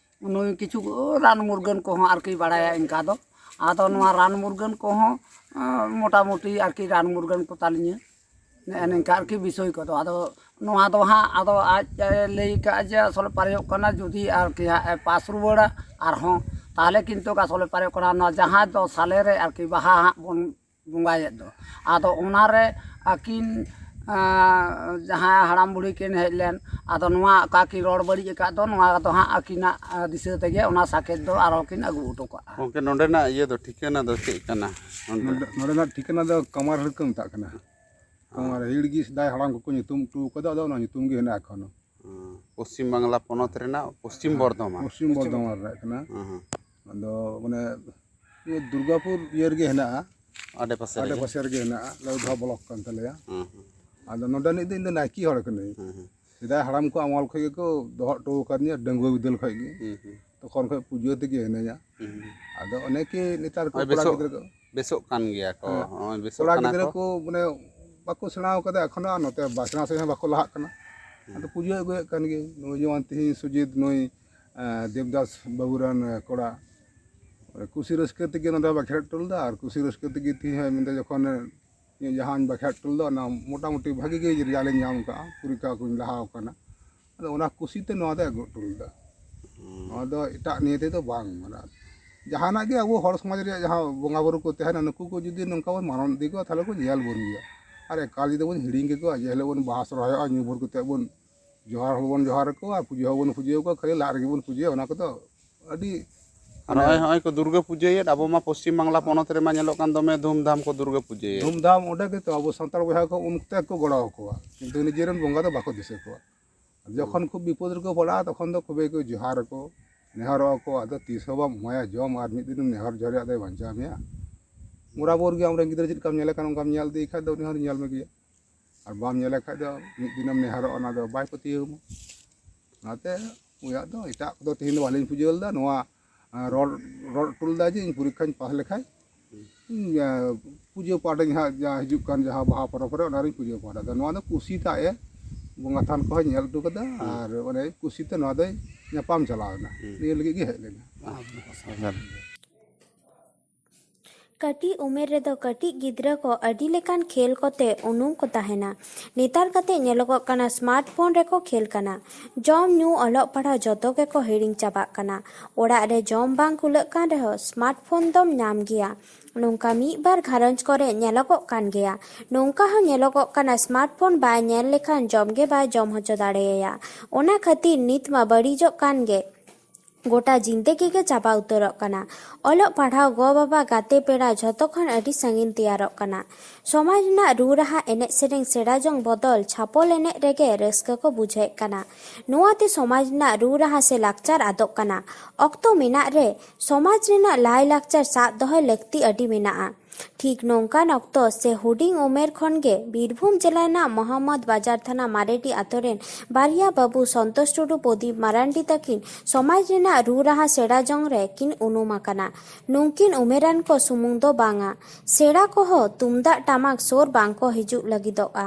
ᱱᱩᱭ ᱠᱤᱪᱷᱩ ᱨᱟᱱ ᱢᱩᱨᱜᱟᱹᱱ ᱠᱚᱦᱚᱸ ᱟᱨᱠᱤ ᱵᱟᱲᱟᱭᱟ ᱤᱱᱠᱟ ᱫᱚ᱾ ᱟᱫᱚ ᱱᱚᱣᱟ ᱨᱟᱱ ᱢᱩᱨᱜᱟᱹᱱ ᱠᱚᱦᱚᱸ ᱮᱸ, ᱢᱚᱴᱟᱢᱩᱴᱤ ᱟᱨᱠᱤ ᱨᱟᱱ ᱢᱩᱨᱜᱟᱹᱱ ᱠᱚ ᱛᱟᱹᱞᱤᱧᱟ᱾ ᱱᱮᱜᱼᱮ ᱱᱤᱝᱠᱟ ᱟᱨᱠᱤ ᱵᱤᱥᱚᱭ ᱠᱚᱫᱚ᱾ ᱟᱫᱚ ᱱᱚᱣᱟ ᱫᱚ ᱦᱟᱸᱜ ᱟᱫᱚ ᱟᱡ ᱮ ᱞᱟᱹᱭ ᱠᱟᱜᱼᱟ ᱡᱮ ᱟᱥᱚᱞ ᱯᱟᱨᱮᱡᱚᱜ ᱠᱟᱱᱟ, ᱡᱩᱫᱤ ᱟᱨᱠᱤ ᱦᱟᱸᱜ ᱮ ᱯᱟᱥ ᱨᱩᱣᱟᱹᱲᱟ ᱟᱨᱦᱚᱸ, ᱛᱟᱦᱚᱞᱮ ᱠᱤᱱᱛᱩ ᱟᱥᱚᱞᱮ ᱯᱟᱨᱮᱡᱚᱜ ᱠᱟᱱᱟ ᱱᱚᱣᱟ ᱡᱟᱦᱟᱸ ᱫᱚ ᱥᱟᱞᱮ ᱨᱮ ᱟᱨᱠᱤ ᱵᱟᱦᱟ ᱦᱟᱸᱜ ᱵᱚᱱ ᱵᱚᱸᱜᱟᱭᱮᱫ ᱫᱚ᱾ ᱟᱫᱚ ᱚᱱᱟᱨᱮ ᱟᱹᱠᱤᱱ ᱟᱸ, ᱡᱟᱦᱟᱸ ᱦᱟᱲᱟᱢ ᱵᱩᱲᱦᱤ ᱠᱤᱱ ᱦᱮᱡ ᱞᱮᱱ, ᱟᱫᱚ ᱱᱚᱣᱟ ᱚᱠᱟ ᱠᱤᱱ ᱨᱚᱲ ᱵᱟᱹᱲᱤᱡ ᱟᱠᱟᱫ ᱫᱚ, ᱱᱚᱣᱟ ᱫᱚ ᱦᱟᱸᱜ ᱟᱹᱠᱤᱱᱟᱜ ᱟᱸ, ᱫᱤᱥᱟᱹ ᱛᱮᱜᱮ ᱚᱱᱟ ᱥᱟᱠᱮᱛ ᱫᱚ ᱟᱨᱦᱚᱸ ᱠᱤᱱ ᱟᱹᱜᱩ ᱦᱚᱴᱚ ᱠᱟᱜᱼᱟ᱾ ᱜᱚᱢᱠᱮ, ᱱᱚᱰᱮᱱᱟᱜ ᱤᱭᱟᱹ ᱫᱚ, ᱴᱷᱤᱠᱟᱹᱱᱟ ᱫᱚ ᱪᱮᱫ ᱠᱟᱱᱟ? ᱱᱚᱰᱮ ᱱᱚᱰᱮ, ᱱᱚᱰᱮᱱᱟᱜ ᱴᱷᱤᱠᱟᱹᱱᱟ ᱫᱚ ᱠᱟᱢᱟᱨ ᱦᱟᱹᱲ ᱠᱚ ᱢᱮᱛᱟᱜ ᱠᱟᱱᱟ᱾ ᱠᱟᱢᱟᱨ ᱦᱤᱲ ᱜᱮ ᱥᱮᱫᱟᱭ ᱦᱟᱲᱟᱢ ᱠᱚᱠᱚ ᱧᱩᱛᱩᱢ ᱦᱚᱴᱚ ᱠᱟᱫᱟ, ᱟᱫᱚ ᱚᱱᱟ ᱧᱩᱛᱩᱢ ᱜᱮ ᱦᱮᱱᱟᱜᱼᱟ ᱮᱠᱷᱚᱱᱳ᱾ ᱦᱩᱸ᱾ ᱯᱚᱥᱪᱤᱢ ᱵᱟᱝᱞᱟ ᱯᱚᱱᱚᱛ ᱨᱮᱱᱟᱜ ᱯᱚᱥᱪᱤᱢ ᱵᱚᱨᱫᱷᱚᱢᱟᱱ᱾ ᱯᱚᱥᱪᱤᱢ ᱵᱚᱨᱫᱷᱚᱢᱟᱱ ᱨᱮ ᱠᱟᱱᱟ᱾ ᱦᱩᱸ, ᱦᱩᱸ᱾ ᱟᱫᱚ ᱢᱟᱱᱮ ᱤᱭᱟᱹ ᱫᱩᱨᱜᱟᱯᱩᱨ ᱤᱭᱟᱹ ᱨᱮᱜᱮ ᱦᱮᱱᱟᱜᱼᱟ᱾ ᱟᱰᱮ ᱯᱟᱥᱮ ᱨᱮᱜᱮ᱾ ᱟᱰᱮ ᱯᱟᱥᱮ ᱨᱮᱜᱮ ᱦᱮᱱᱟᱜᱼᱟ, ᱞᱟᱹᱣᱫᱷᱟ ᱵᱞᱚᱠ ᱠᱟᱱ ᱛᱟᱞᱮᱭᱟ᱾ ᱦᱩᱸ, ᱦᱩᱸ᱾ ᱟᱫᱚ ᱱᱚᱰᱮᱱᱤᱡ ᱫᱚ ᱤᱧ ᱫᱚ ᱱᱟᱭᱠᱮ ᱦᱚᱲ ᱠᱟᱹᱱᱟᱹᱧ᱾ ᱦᱩᱸ, ᱦᱩᱸ᱾ ᱥᱮᱫᱟᱭ ᱦᱟᱲᱟᱢ ᱠᱚ ᱟᱢᱚᱞ ᱠᱷᱚᱡ ᱜᱮᱠᱚ ᱫᱚᱦᱚ ᱦᱚᱴᱚ ᱟᱠᱟᱫᱤᱧᱟ, ᱰᱟᱺᱜᱩᱣᱟᱹ ᱵᱤᱫᱟᱹᱞ ᱠᱷᱚᱡ ᱜᱮ᱾ ᱦᱩᱸ, ᱦᱩᱸ᱾ ᱛᱚᱠᱷᱚᱱ ᱠᱷᱚᱡ ᱯᱩᱡᱟᱹ ᱛᱮᱜᱮ ᱦᱤᱱᱟᱹᱧᱟ᱾ ᱦᱩᱸ, ᱦᱩᱸ᱾ ᱟᱫᱚ ᱚᱱᱮ ᱠᱤ ᱱᱮᱛᱟᱨ ᱠᱚ ᱱᱚᱜᱼᱚᱭ ᱠᱚᱲᱟ ᱵᱮᱥᱚᱜ, ᱜᱤᱫᱽᱨᱟᱹ ᱠᱚ, ᱵᱮᱥᱚᱜ ᱠᱟᱱ ᱜᱮᱭᱟ ᱠᱚ᱾ ᱦᱮᱸ᱾ ᱱᱚᱜᱼᱚᱭ ᱵᱮᱥᱚᱜ ᱠᱚᱲᱟ ᱠᱟᱱᱟ ᱜᱤᱫᱽᱨᱟᱹ ᱠᱚ᱾ ᱠᱚ ᱢᱟᱱᱮ ᱵᱟᱠᱚ ᱥᱮᱬᱟ ᱟᱠᱟᱫᱟ ᱮᱠᱷᱚᱱᱳ, ᱟᱨ ᱱᱚᱛᱮ ᱵᱟᱪᱷᱱᱟᱣ ᱥᱮᱫ ᱦᱚᱸ ᱵᱟᱠᱚ ᱞᱟᱦᱟᱜ ᱠᱟᱱᱟ᱾ ᱟᱫᱚ ᱯᱩᱡᱟᱹ ᱟᱹᱜᱩᱭᱮᱫ ᱠᱟᱱ ᱜᱮ᱾ ᱱᱩᱭ ᱡᱮᱢᱚᱱ ᱛᱤᱦᱤᱧ ᱥᱩᱡᱤᱛ, ᱱᱩᱭ ᱫᱮᱵᱫᱟᱥ ᱵᱟᱹᱵᱩ ᱨᱮᱱ ᱠᱚᱲᱟ, ᱠᱩᱥᱤ ᱨᱟᱹᱥᱠᱟᱹ ᱛᱮᱜᱮ ᱱᱚᱰᱮ ᱵᱟᱠᱷᱮᱲ ᱦᱚᱴᱚ ᱞᱮᱫᱟ᱾ ᱟᱨ ᱠᱩᱥᱤ ᱨᱟᱹᱥᱠᱟᱹ ᱛᱮᱜᱮ ᱛᱤᱦᱤᱧ ᱦᱚᱸᱭ ᱢᱮᱱᱫᱟ, ᱡᱚᱠᱷᱚᱱ ᱤᱧ ᱡᱟᱦᱟᱸᱧ ᱵᱟᱠᱷᱮᱲ ᱦᱚᱴᱚ ᱞᱮᱫᱟ, ᱚᱱᱟ ᱢᱚᱴᱟᱢᱩᱴᱤ ᱵᱷᱟᱜᱤ ᱜᱮ ᱨᱮᱡᱟᱞᱴ ᱤᱧ ᱧᱟᱢ ᱠᱟᱜᱼᱟ, ᱯᱚᱨᱤᱠᱠᱷᱟ ᱠᱚᱧ ᱞᱟᱦᱟ ᱟᱠᱟᱱᱟ᱾ ᱟᱫᱚ ᱚᱱᱟ ᱠᱩᱥᱤᱛᱮ ᱱᱚᱣᱟ ᱫᱚᱭ ᱟᱹᱜᱩ ᱦᱚᱴᱚ ᱞᱮᱫᱟ᱾ ᱱᱚᱣᱟ ᱫᱚ ᱮᱴᱟᱜ ᱱᱤᱭᱮ ᱛᱮᱫᱚ ᱵᱟᱝ, ᱢᱟᱱᱮ ᱡᱟᱦᱟᱱᱟᱜ ᱜᱮ ᱟᱵᱚ ᱦᱚᱲ ᱥᱚᱢᱟᱡᱽ ᱨᱮᱭᱟᱜ ᱡᱟᱦᱟᱸ ᱵᱚᱸᱜᱟ ᱵᱩᱨᱩ ᱠᱚ ᱛᱟᱦᱮᱱᱟ, ᱱᱩᱠᱩ ᱠᱚ ᱡᱩᱫᱤ ᱱᱚᱝᱠᱟ ᱵᱚᱱ ᱢᱟᱱᱟᱣ ᱤᱫᱤ ᱠᱚᱣᱟ, ᱛᱟᱦᱚᱞᱮ ᱠᱚ ᱧᱮᱞ ᱵᱚᱱ ᱜᱮᱭᱟ᱾ ᱟᱨ ᱮᱠᱟᱞ ᱡᱩᱫᱤ ᱵᱚᱱ ᱦᱤᱲᱤᱧ ᱠᱮᱠᱚᱣᱟ, ᱡᱮ ᱦᱤᱞᱳᱜ ᱵᱚᱱ ᱵᱟᱦᱟ ᱥᱚᱨᱦᱟᱭᱚᱜᱼᱟ, ᱧᱩ ᱵᱷᱳᱨ ᱠᱟᱛᱮ ᱵᱚᱱ ᱡᱚᱦᱟᱨ ᱦᱚᱸᱵᱚᱱ ᱡᱚᱦᱟᱨ ᱟᱠᱚᱣᱟ, ᱯᱩᱡᱟᱹ ᱦᱚᱸᱵᱚᱱ ᱯᱩᱡᱟᱹ ᱟᱠᱚᱣᱟ, ᱠᱷᱟᱹᱞᱤ ᱞᱟᱜ ᱨᱮᱜᱮ ᱵᱚᱱ ᱯᱩᱡᱟᱹᱭᱟ, ᱚᱱᱟ ᱠᱚᱫᱚ ᱟᱹᱰᱤ ᱟᱨ ᱱᱚᱜᱼᱚᱭ, ᱱᱚᱜᱼᱚᱭ ᱠᱚ ᱫᱩᱨᱜᱟᱹ ᱯᱩᱡᱟᱹᱭᱮᱫ, ᱟᱵᱚ ᱢᱟ ᱯᱚᱥᱪᱤᱢ ᱵᱟᱝᱞᱟ ᱯᱚᱱᱚᱛ ᱨᱮᱢᱟ ᱧᱮᱞᱚᱜ ᱠᱟᱱ ᱫᱚᱢᱮ ᱫᱷᱩᱢᱫᱷᱟᱢ ᱠᱚ ᱫᱩᱨᱜᱟᱹ ᱯᱩᱡᱟᱹᱭᱮᱫ᱾ ᱫᱷᱩᱢᱫᱷᱟᱢ ᱚᱸᱰᱮ ᱜᱮᱛᱚ ᱟᱵᱚ ᱥᱟᱱᱛᱟᱲ ᱵᱚᱭᱦᱟ ᱠᱚ ᱩᱱ ᱚᱠᱛᱮ ᱜᱮᱠᱚ ᱜᱚᱲᱚ ᱟᱠᱚᱣᱟ, ᱠᱤᱱᱛᱩ ᱱᱤᱡᱮᱨᱮᱱ ᱵᱚᱸᱜᱟ ᱫᱚ ᱵᱟᱠᱚ ᱫᱤᱥᱟᱹ ᱠᱚᱣᱟ᱾ ᱡᱚᱠᱷᱚᱱ ᱠᱷᱩᱵ ᱵᱤᱯᱚᱫ ᱨᱮᱠᱚ ᱯᱟᱲᱟᱜᱼᱟ, ᱛᱚᱠᱷᱚᱱ ᱫᱚ ᱠᱷᱩᱵᱮ ᱠᱚ ᱡᱚᱦᱟᱨ ᱟᱠᱚ, ᱱᱮᱦᱚᱨᱚᱜ ᱟᱠᱚ᱾ ᱟᱫᱚ ᱛᱤᱥ ᱦᱚᱸ ᱵᱟᱢ ᱮᱢᱟᱭᱟ ᱡᱚᱢ, ᱟᱨ ᱢᱤᱫ ᱫᱤᱱᱮᱢ ᱱᱮᱦᱚᱨ ᱡᱚᱦᱟᱨ ᱨᱮᱭᱟᱜ ᱫᱚᱭ ᱵᱟᱧᱪᱟᱣ ᱢᱮᱭᱟ? ᱵᱚᱨᱟᱵᱚᱨ ᱜᱮ ᱟᱢᱨᱮᱱ ᱜᱤᱫᱽᱨᱟᱹ ᱪᱮᱫ ᱞᱮᱠᱟᱢ ᱧᱮᱞᱮ ᱠᱟᱱ, ᱚᱱᱠᱟᱢ ᱧᱮᱞ ᱤᱫᱤᱭᱮ ᱠᱷᱟᱡ ᱫᱚ ᱩᱱᱤ ᱦᱚᱸ ᱧᱮᱞ ᱢᱮ ᱜᱮᱭᱟ᱾ ᱟᱨ ᱵᱟᱢ ᱧᱮᱞᱮ ᱠᱷᱟᱡ ᱫᱚ ᱢᱤᱫ ᱫᱤᱱᱮᱢ ᱱᱮᱦᱚᱨᱚᱜᱼᱟ, ᱚᱱᱟ ᱫᱚ ᱵᱟᱭ ᱯᱟᱹᱛᱭᱟᱹᱣ ᱟᱢᱟ᱾ ᱚᱱᱟᱛᱮ ᱩᱱᱤᱭᱟᱜ ᱫᱚ ᱮᱴᱟᱜ ᱠᱚᱫᱚ ᱛᱮᱦᱮᱧ ᱫᱚ ᱵᱟᱹᱞᱤᱧ ᱯᱩᱡᱟᱹ ᱞᱮᱫᱟ᱾ ᱱᱚᱣᱟ, ᱟᱸ, ᱨᱚᱲ, ᱨᱚᱲ ᱦᱚᱴᱚ ᱞᱮᱫᱟ ᱡᱮ ᱤᱧ ᱯᱚᱨᱤᱠᱠᱷᱟᱧ ᱯᱟᱥ ᱞᱮᱠᱷᱟᱡ, ᱤᱧ, ᱟᱸ, ᱯᱩᱡᱟᱹ ᱯᱟᱴᱟᱧ ᱦᱟᱸᱜ, ᱡᱟᱦᱟᱸ ᱦᱤᱡᱩᱜ ᱠᱟᱱ ᱡᱟᱦᱟᱸ ᱵᱟᱦᱟ ᱯᱚᱨᱚᱵᱽ ᱨᱮ, ᱚᱱᱟ ᱨᱤᱧ ᱯᱩᱡᱟᱹ ᱯᱟᱴᱟ᱾ ᱟᱫᱚ ᱱᱚᱣᱟ ᱫᱚ ᱠᱩᱥᱤ ᱛᱟᱜ ᱮ, ᱵᱚᱸᱜᱟ ᱛᱷᱟᱱ ᱠᱚᱦᱚᱸ ᱧᱮᱞ ᱦᱚᱴᱚ ᱠᱟᱫᱟ᱾ ᱟᱨ ᱚᱱᱮ ᱠᱩᱥᱤᱛᱮ ᱱᱚᱣᱟ ᱫᱚᱭ ᱧᱟᱯᱟᱢ ᱪᱟᱞᱟᱣ ᱮᱱᱟ᱾ ᱱᱤᱭᱟᱹ ᱞᱟᱹᱜᱤᱫ ᱜᱮ ᱦᱮᱡ ᱞᱮᱱᱟ᱾ ᱟᱪᱪᱷᱟ᱾ ᱠᱟᱹᱴᱤᱡ ᱩᱢᱮᱨ ᱨᱮᱫᱚ ᱠᱟᱹᱴᱤᱡ ᱜᱤᱫᱽᱨᱟᱹ ᱠᱚ ᱟᱹᱰᱤ ᱞᱮᱠᱟᱱ ᱠᱷᱮᱞ ᱠᱚᱛᱮ ᱩᱱᱩᱢ ᱠᱚ ᱛᱟᱦᱮᱱᱟ᱾ ᱱᱮᱛᱟᱨ ᱠᱟᱛᱮ ᱧᱮᱞᱚᱜᱚᱜ ᱠᱟᱱᱟ, ᱥᱢᱟᱨᱴ ᱯᱷᱳᱱ ᱨᱮᱠᱚ ᱠᱷᱮᱞ ᱠᱟᱱᱟ᱾ ᱡᱚᱢ ᱧᱩ, ᱚᱞᱚᱜ ᱯᱟᱲᱦᱟᱣ ᱡᱚᱛᱚ ᱜᱮᱠᱚ ᱦᱤᱲᱤᱧ ᱪᱟᱵᱟᱜ ᱠᱟᱱᱟ᱾ ᱚᱲᱟᱜ ᱨᱮ ᱡᱚᱢ ᱵᱟᱝ ᱠᱩᱞᱟᱹᱜ ᱠᱟᱱ ᱨᱮᱦᱚᱸ ᱥᱢᱟᱨᱴ ᱯᱷᱳᱱ ᱫᱚᱢ ᱧᱟᱢ ᱜᱮᱭᱟ᱾ ᱱᱚᱝᱠᱟ ᱢᱤᱫ ᱵᱟᱨ ᱜᱷᱟᱨᱚᱸᱡᱽ ᱠᱚᱨᱮ ᱧᱮᱞᱚᱜᱚᱜ ᱠᱟᱱ ᱜᱮᱭᱟ᱾ ᱱᱚᱝᱠᱟ ᱦᱚᱸ ᱧᱮᱞᱚᱜᱚᱜ ᱠᱟᱱᱟ, ᱥᱢᱟᱨᱴ ᱯᱷᱳᱱ ᱵᱟᱭ ᱧᱮᱞ ᱞᱮᱠᱷᱟᱱ ᱡᱚᱢ ᱜᱮ ᱵᱟᱭ ᱡᱚᱢ ᱦᱚᱪᱚ ᱫᱟᱲᱮᱭᱟᱭᱟ᱾ ᱚᱱᱟ ᱠᱷᱟᱹᱛᱤᱨ ᱱᱤᱛ ᱢᱟ ᱵᱟᱹᱲᱤᱡᱚᱜ ᱠᱟᱱ ᱜᱮ᱾ ᱜᱚᱴᱟ ᱡᱤᱱᱫᱮᱜᱤ ᱜᱮ ᱪᱟᱵᱟ ᱩᱛᱟᱹᱨᱚᱜ ᱠᱟᱱᱟ᱾ ᱚᱞᱚᱜ ᱯᱟᱲᱦᱟᱣ, ᱜᱚ ᱵᱟᱵᱟ, ᱜᱟᱛᱮ, ᱯᱮᱲᱟ ᱡᱷᱚᱛᱚ ᱠᱷᱚᱱ ᱟᱹᱰᱤ ᱥᱟᱺᱜᱤᱧ ᱛᱮᱭᱟᱨᱚᱜ ᱠᱟᱱᱟ᱾ ᱥᱚᱢᱟᱡᱽ ᱨᱮᱱᱟᱜ ᱨᱩ ᱨᱟᱦᱟ, ᱮᱱᱮᱡ ᱥᱮᱨᱮᱧ ᱥᱮᱬᱟ ᱡᱚᱝ ᱵᱚᱫᱚᱞ ᱪᱷᱟᱯᱚᱞ ᱮᱱᱮᱡ ᱨᱮᱜᱮ ᱨᱟᱹᱥᱠᱟᱹ ᱠᱚ ᱵᱩᱡᱷᱟᱹᱣᱮᱫ ᱠᱟᱱᱟ᱾ ᱱᱚᱣᱟ ᱛᱮ ᱥᱚᱢᱟᱡᱽ ᱨᱮᱱᱟᱜ ᱨᱩ ᱨᱟᱦᱟ ᱥᱮ ᱞᱟᱠᱪᱟᱨ ᱟᱫᱚᱜ ᱠᱟᱱᱟ᱾ ᱚᱠᱛᱚ ᱢᱮᱱᱟᱜ ᱨᱮ ᱥᱚᱢᱟᱡᱽ ᱨᱮᱱᱟᱜ ᱞᱟᱭ ᱞᱟᱠᱪᱟᱨ ᱥᱟᱵ ᱫᱚᱦᱚᱭ ᱞᱟᱹᱠᱛᱤ ᱟᱹᱰᱤ ᱢᱮᱱᱟᱜᱼᱟ᱾ ᱴᱷᱤᱠ ᱱᱚᱝᱠᱟᱱ ᱚᱠᱛᱚ ᱥᱮ ᱦᱩᱰᱤᱧ ᱩᱢᱮᱨ ᱠᱷᱚᱱ ᱜᱮ ᱵᱤᱨᱵᱷᱩᱢ ᱡᱮᱞᱟ ᱨᱮᱱᱟᱜ ᱢᱚᱦᱚᱢᱢᱚᱫᱽ ᱵᱟᱡᱟᱨ ᱛᱷᱟᱱᱟ ᱢᱟᱨᱮᱰᱤ ᱟᱛᱳ ᱨᱮᱱ ᱵᱟᱨᱭᱟ ᱵᱟᱹᱵᱩ ᱥᱚᱱᱛᱳᱥ ᱴᱩᱰᱩ, ᱯᱨᱚᱫᱤᱯ ᱢᱟᱨᱟᱱᱰᱤ ᱛᱟᱹᱠᱤᱱ ᱥᱚᱢᱟᱡᱽ ᱨᱮᱱᱟᱜ ᱨᱩ ᱨᱟᱦᱟ ᱥᱮᱬᱟ ᱡᱚᱝ ᱨᱮ ᱠᱤᱱ ᱩᱱᱩᱢ ᱟᱠᱟᱱᱟ᱾ ᱱᱩᱝᱠᱤᱱ ᱩᱢᱮᱨᱟᱱ ᱠᱚ ᱥᱩᱢᱩᱝ ᱫᱚ ᱵᱟᱝᱟ, ᱥᱮᱬᱟ ᱠᱚᱦᱚᱸ ᱛᱩᱢᱫᱟᱜ ᱴᱟᱢᱟᱠ ᱥᱳᱨ ᱵᱟᱝ ᱠᱚ ᱦᱤᱡᱩᱜ ᱞᱟᱹᱜᱤᱫᱚᱜᱼᱟ᱾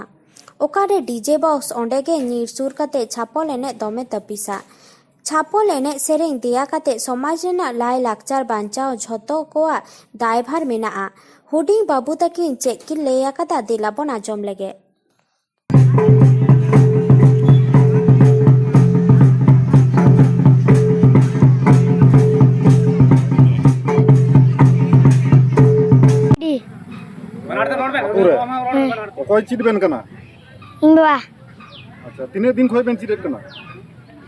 ᱚᱠᱟᱨᱮ ᱰᱤᱡᱮ ᱵᱚᱠᱥ, ᱚᱸᱰᱮ ᱜᱮ ᱧᱤᱨ ᱥᱩᱨ ᱠᱟᱛᱮ ᱪᱷᱟᱯᱚᱞ ᱮᱱᱮᱡ ᱫᱚᱢᱮ ᱛᱟᱹᱯᱤᱥᱟ᱾ ᱪᱷᱟᱯᱚᱞ ᱮᱱᱮᱡ ᱥᱮᱨᱮᱧ ᱫᱮᱭᱟ ᱠᱟᱛᱮ ᱥᱚᱢᱟᱡᱽ ᱨᱮᱱᱟᱜ ᱞᱟᱭ ᱞᱟᱠᱪᱟᱨ ᱵᱟᱧᱪᱟᱣ ᱡᱷᱚᱛᱚ ᱠᱚᱣᱟᱜ ᱫᱟᱭᱵᱷᱟᱨ ᱢᱮᱱᱟᱜᱼᱟ᱾ ᱦᱩᱰᱤᱧ ᱵᱟᱹᱵᱩ ᱛᱟᱹᱠᱤᱱ ᱪᱮᱫ ᱠᱤᱱ ᱞᱟᱹᱭ ᱟᱠᱟᱫᱟ, ᱫᱮᱞᱟ ᱵᱚᱱ ᱟᱸᱡᱚᱢ ᱞᱮᱜᱮ᱾ ᱰᱤ᱾ ᱟᱹᱛᱩ ᱨᱮ ᱦᱮᱸ᱾ ᱚᱠᱚᱭ ᱪᱮᱫ ᱵᱮᱱ ᱠᱟᱱᱟ? ᱤᱧ ᱵᱟᱵᱟ᱾ ᱟᱪᱪᱷᱟ, ᱛᱤᱱᱟᱹᱜ ᱫᱤᱱ ᱠᱷᱚᱱ ᱵᱮᱱ ᱪᱮᱫ ᱮᱫ ᱠᱟᱱᱟ?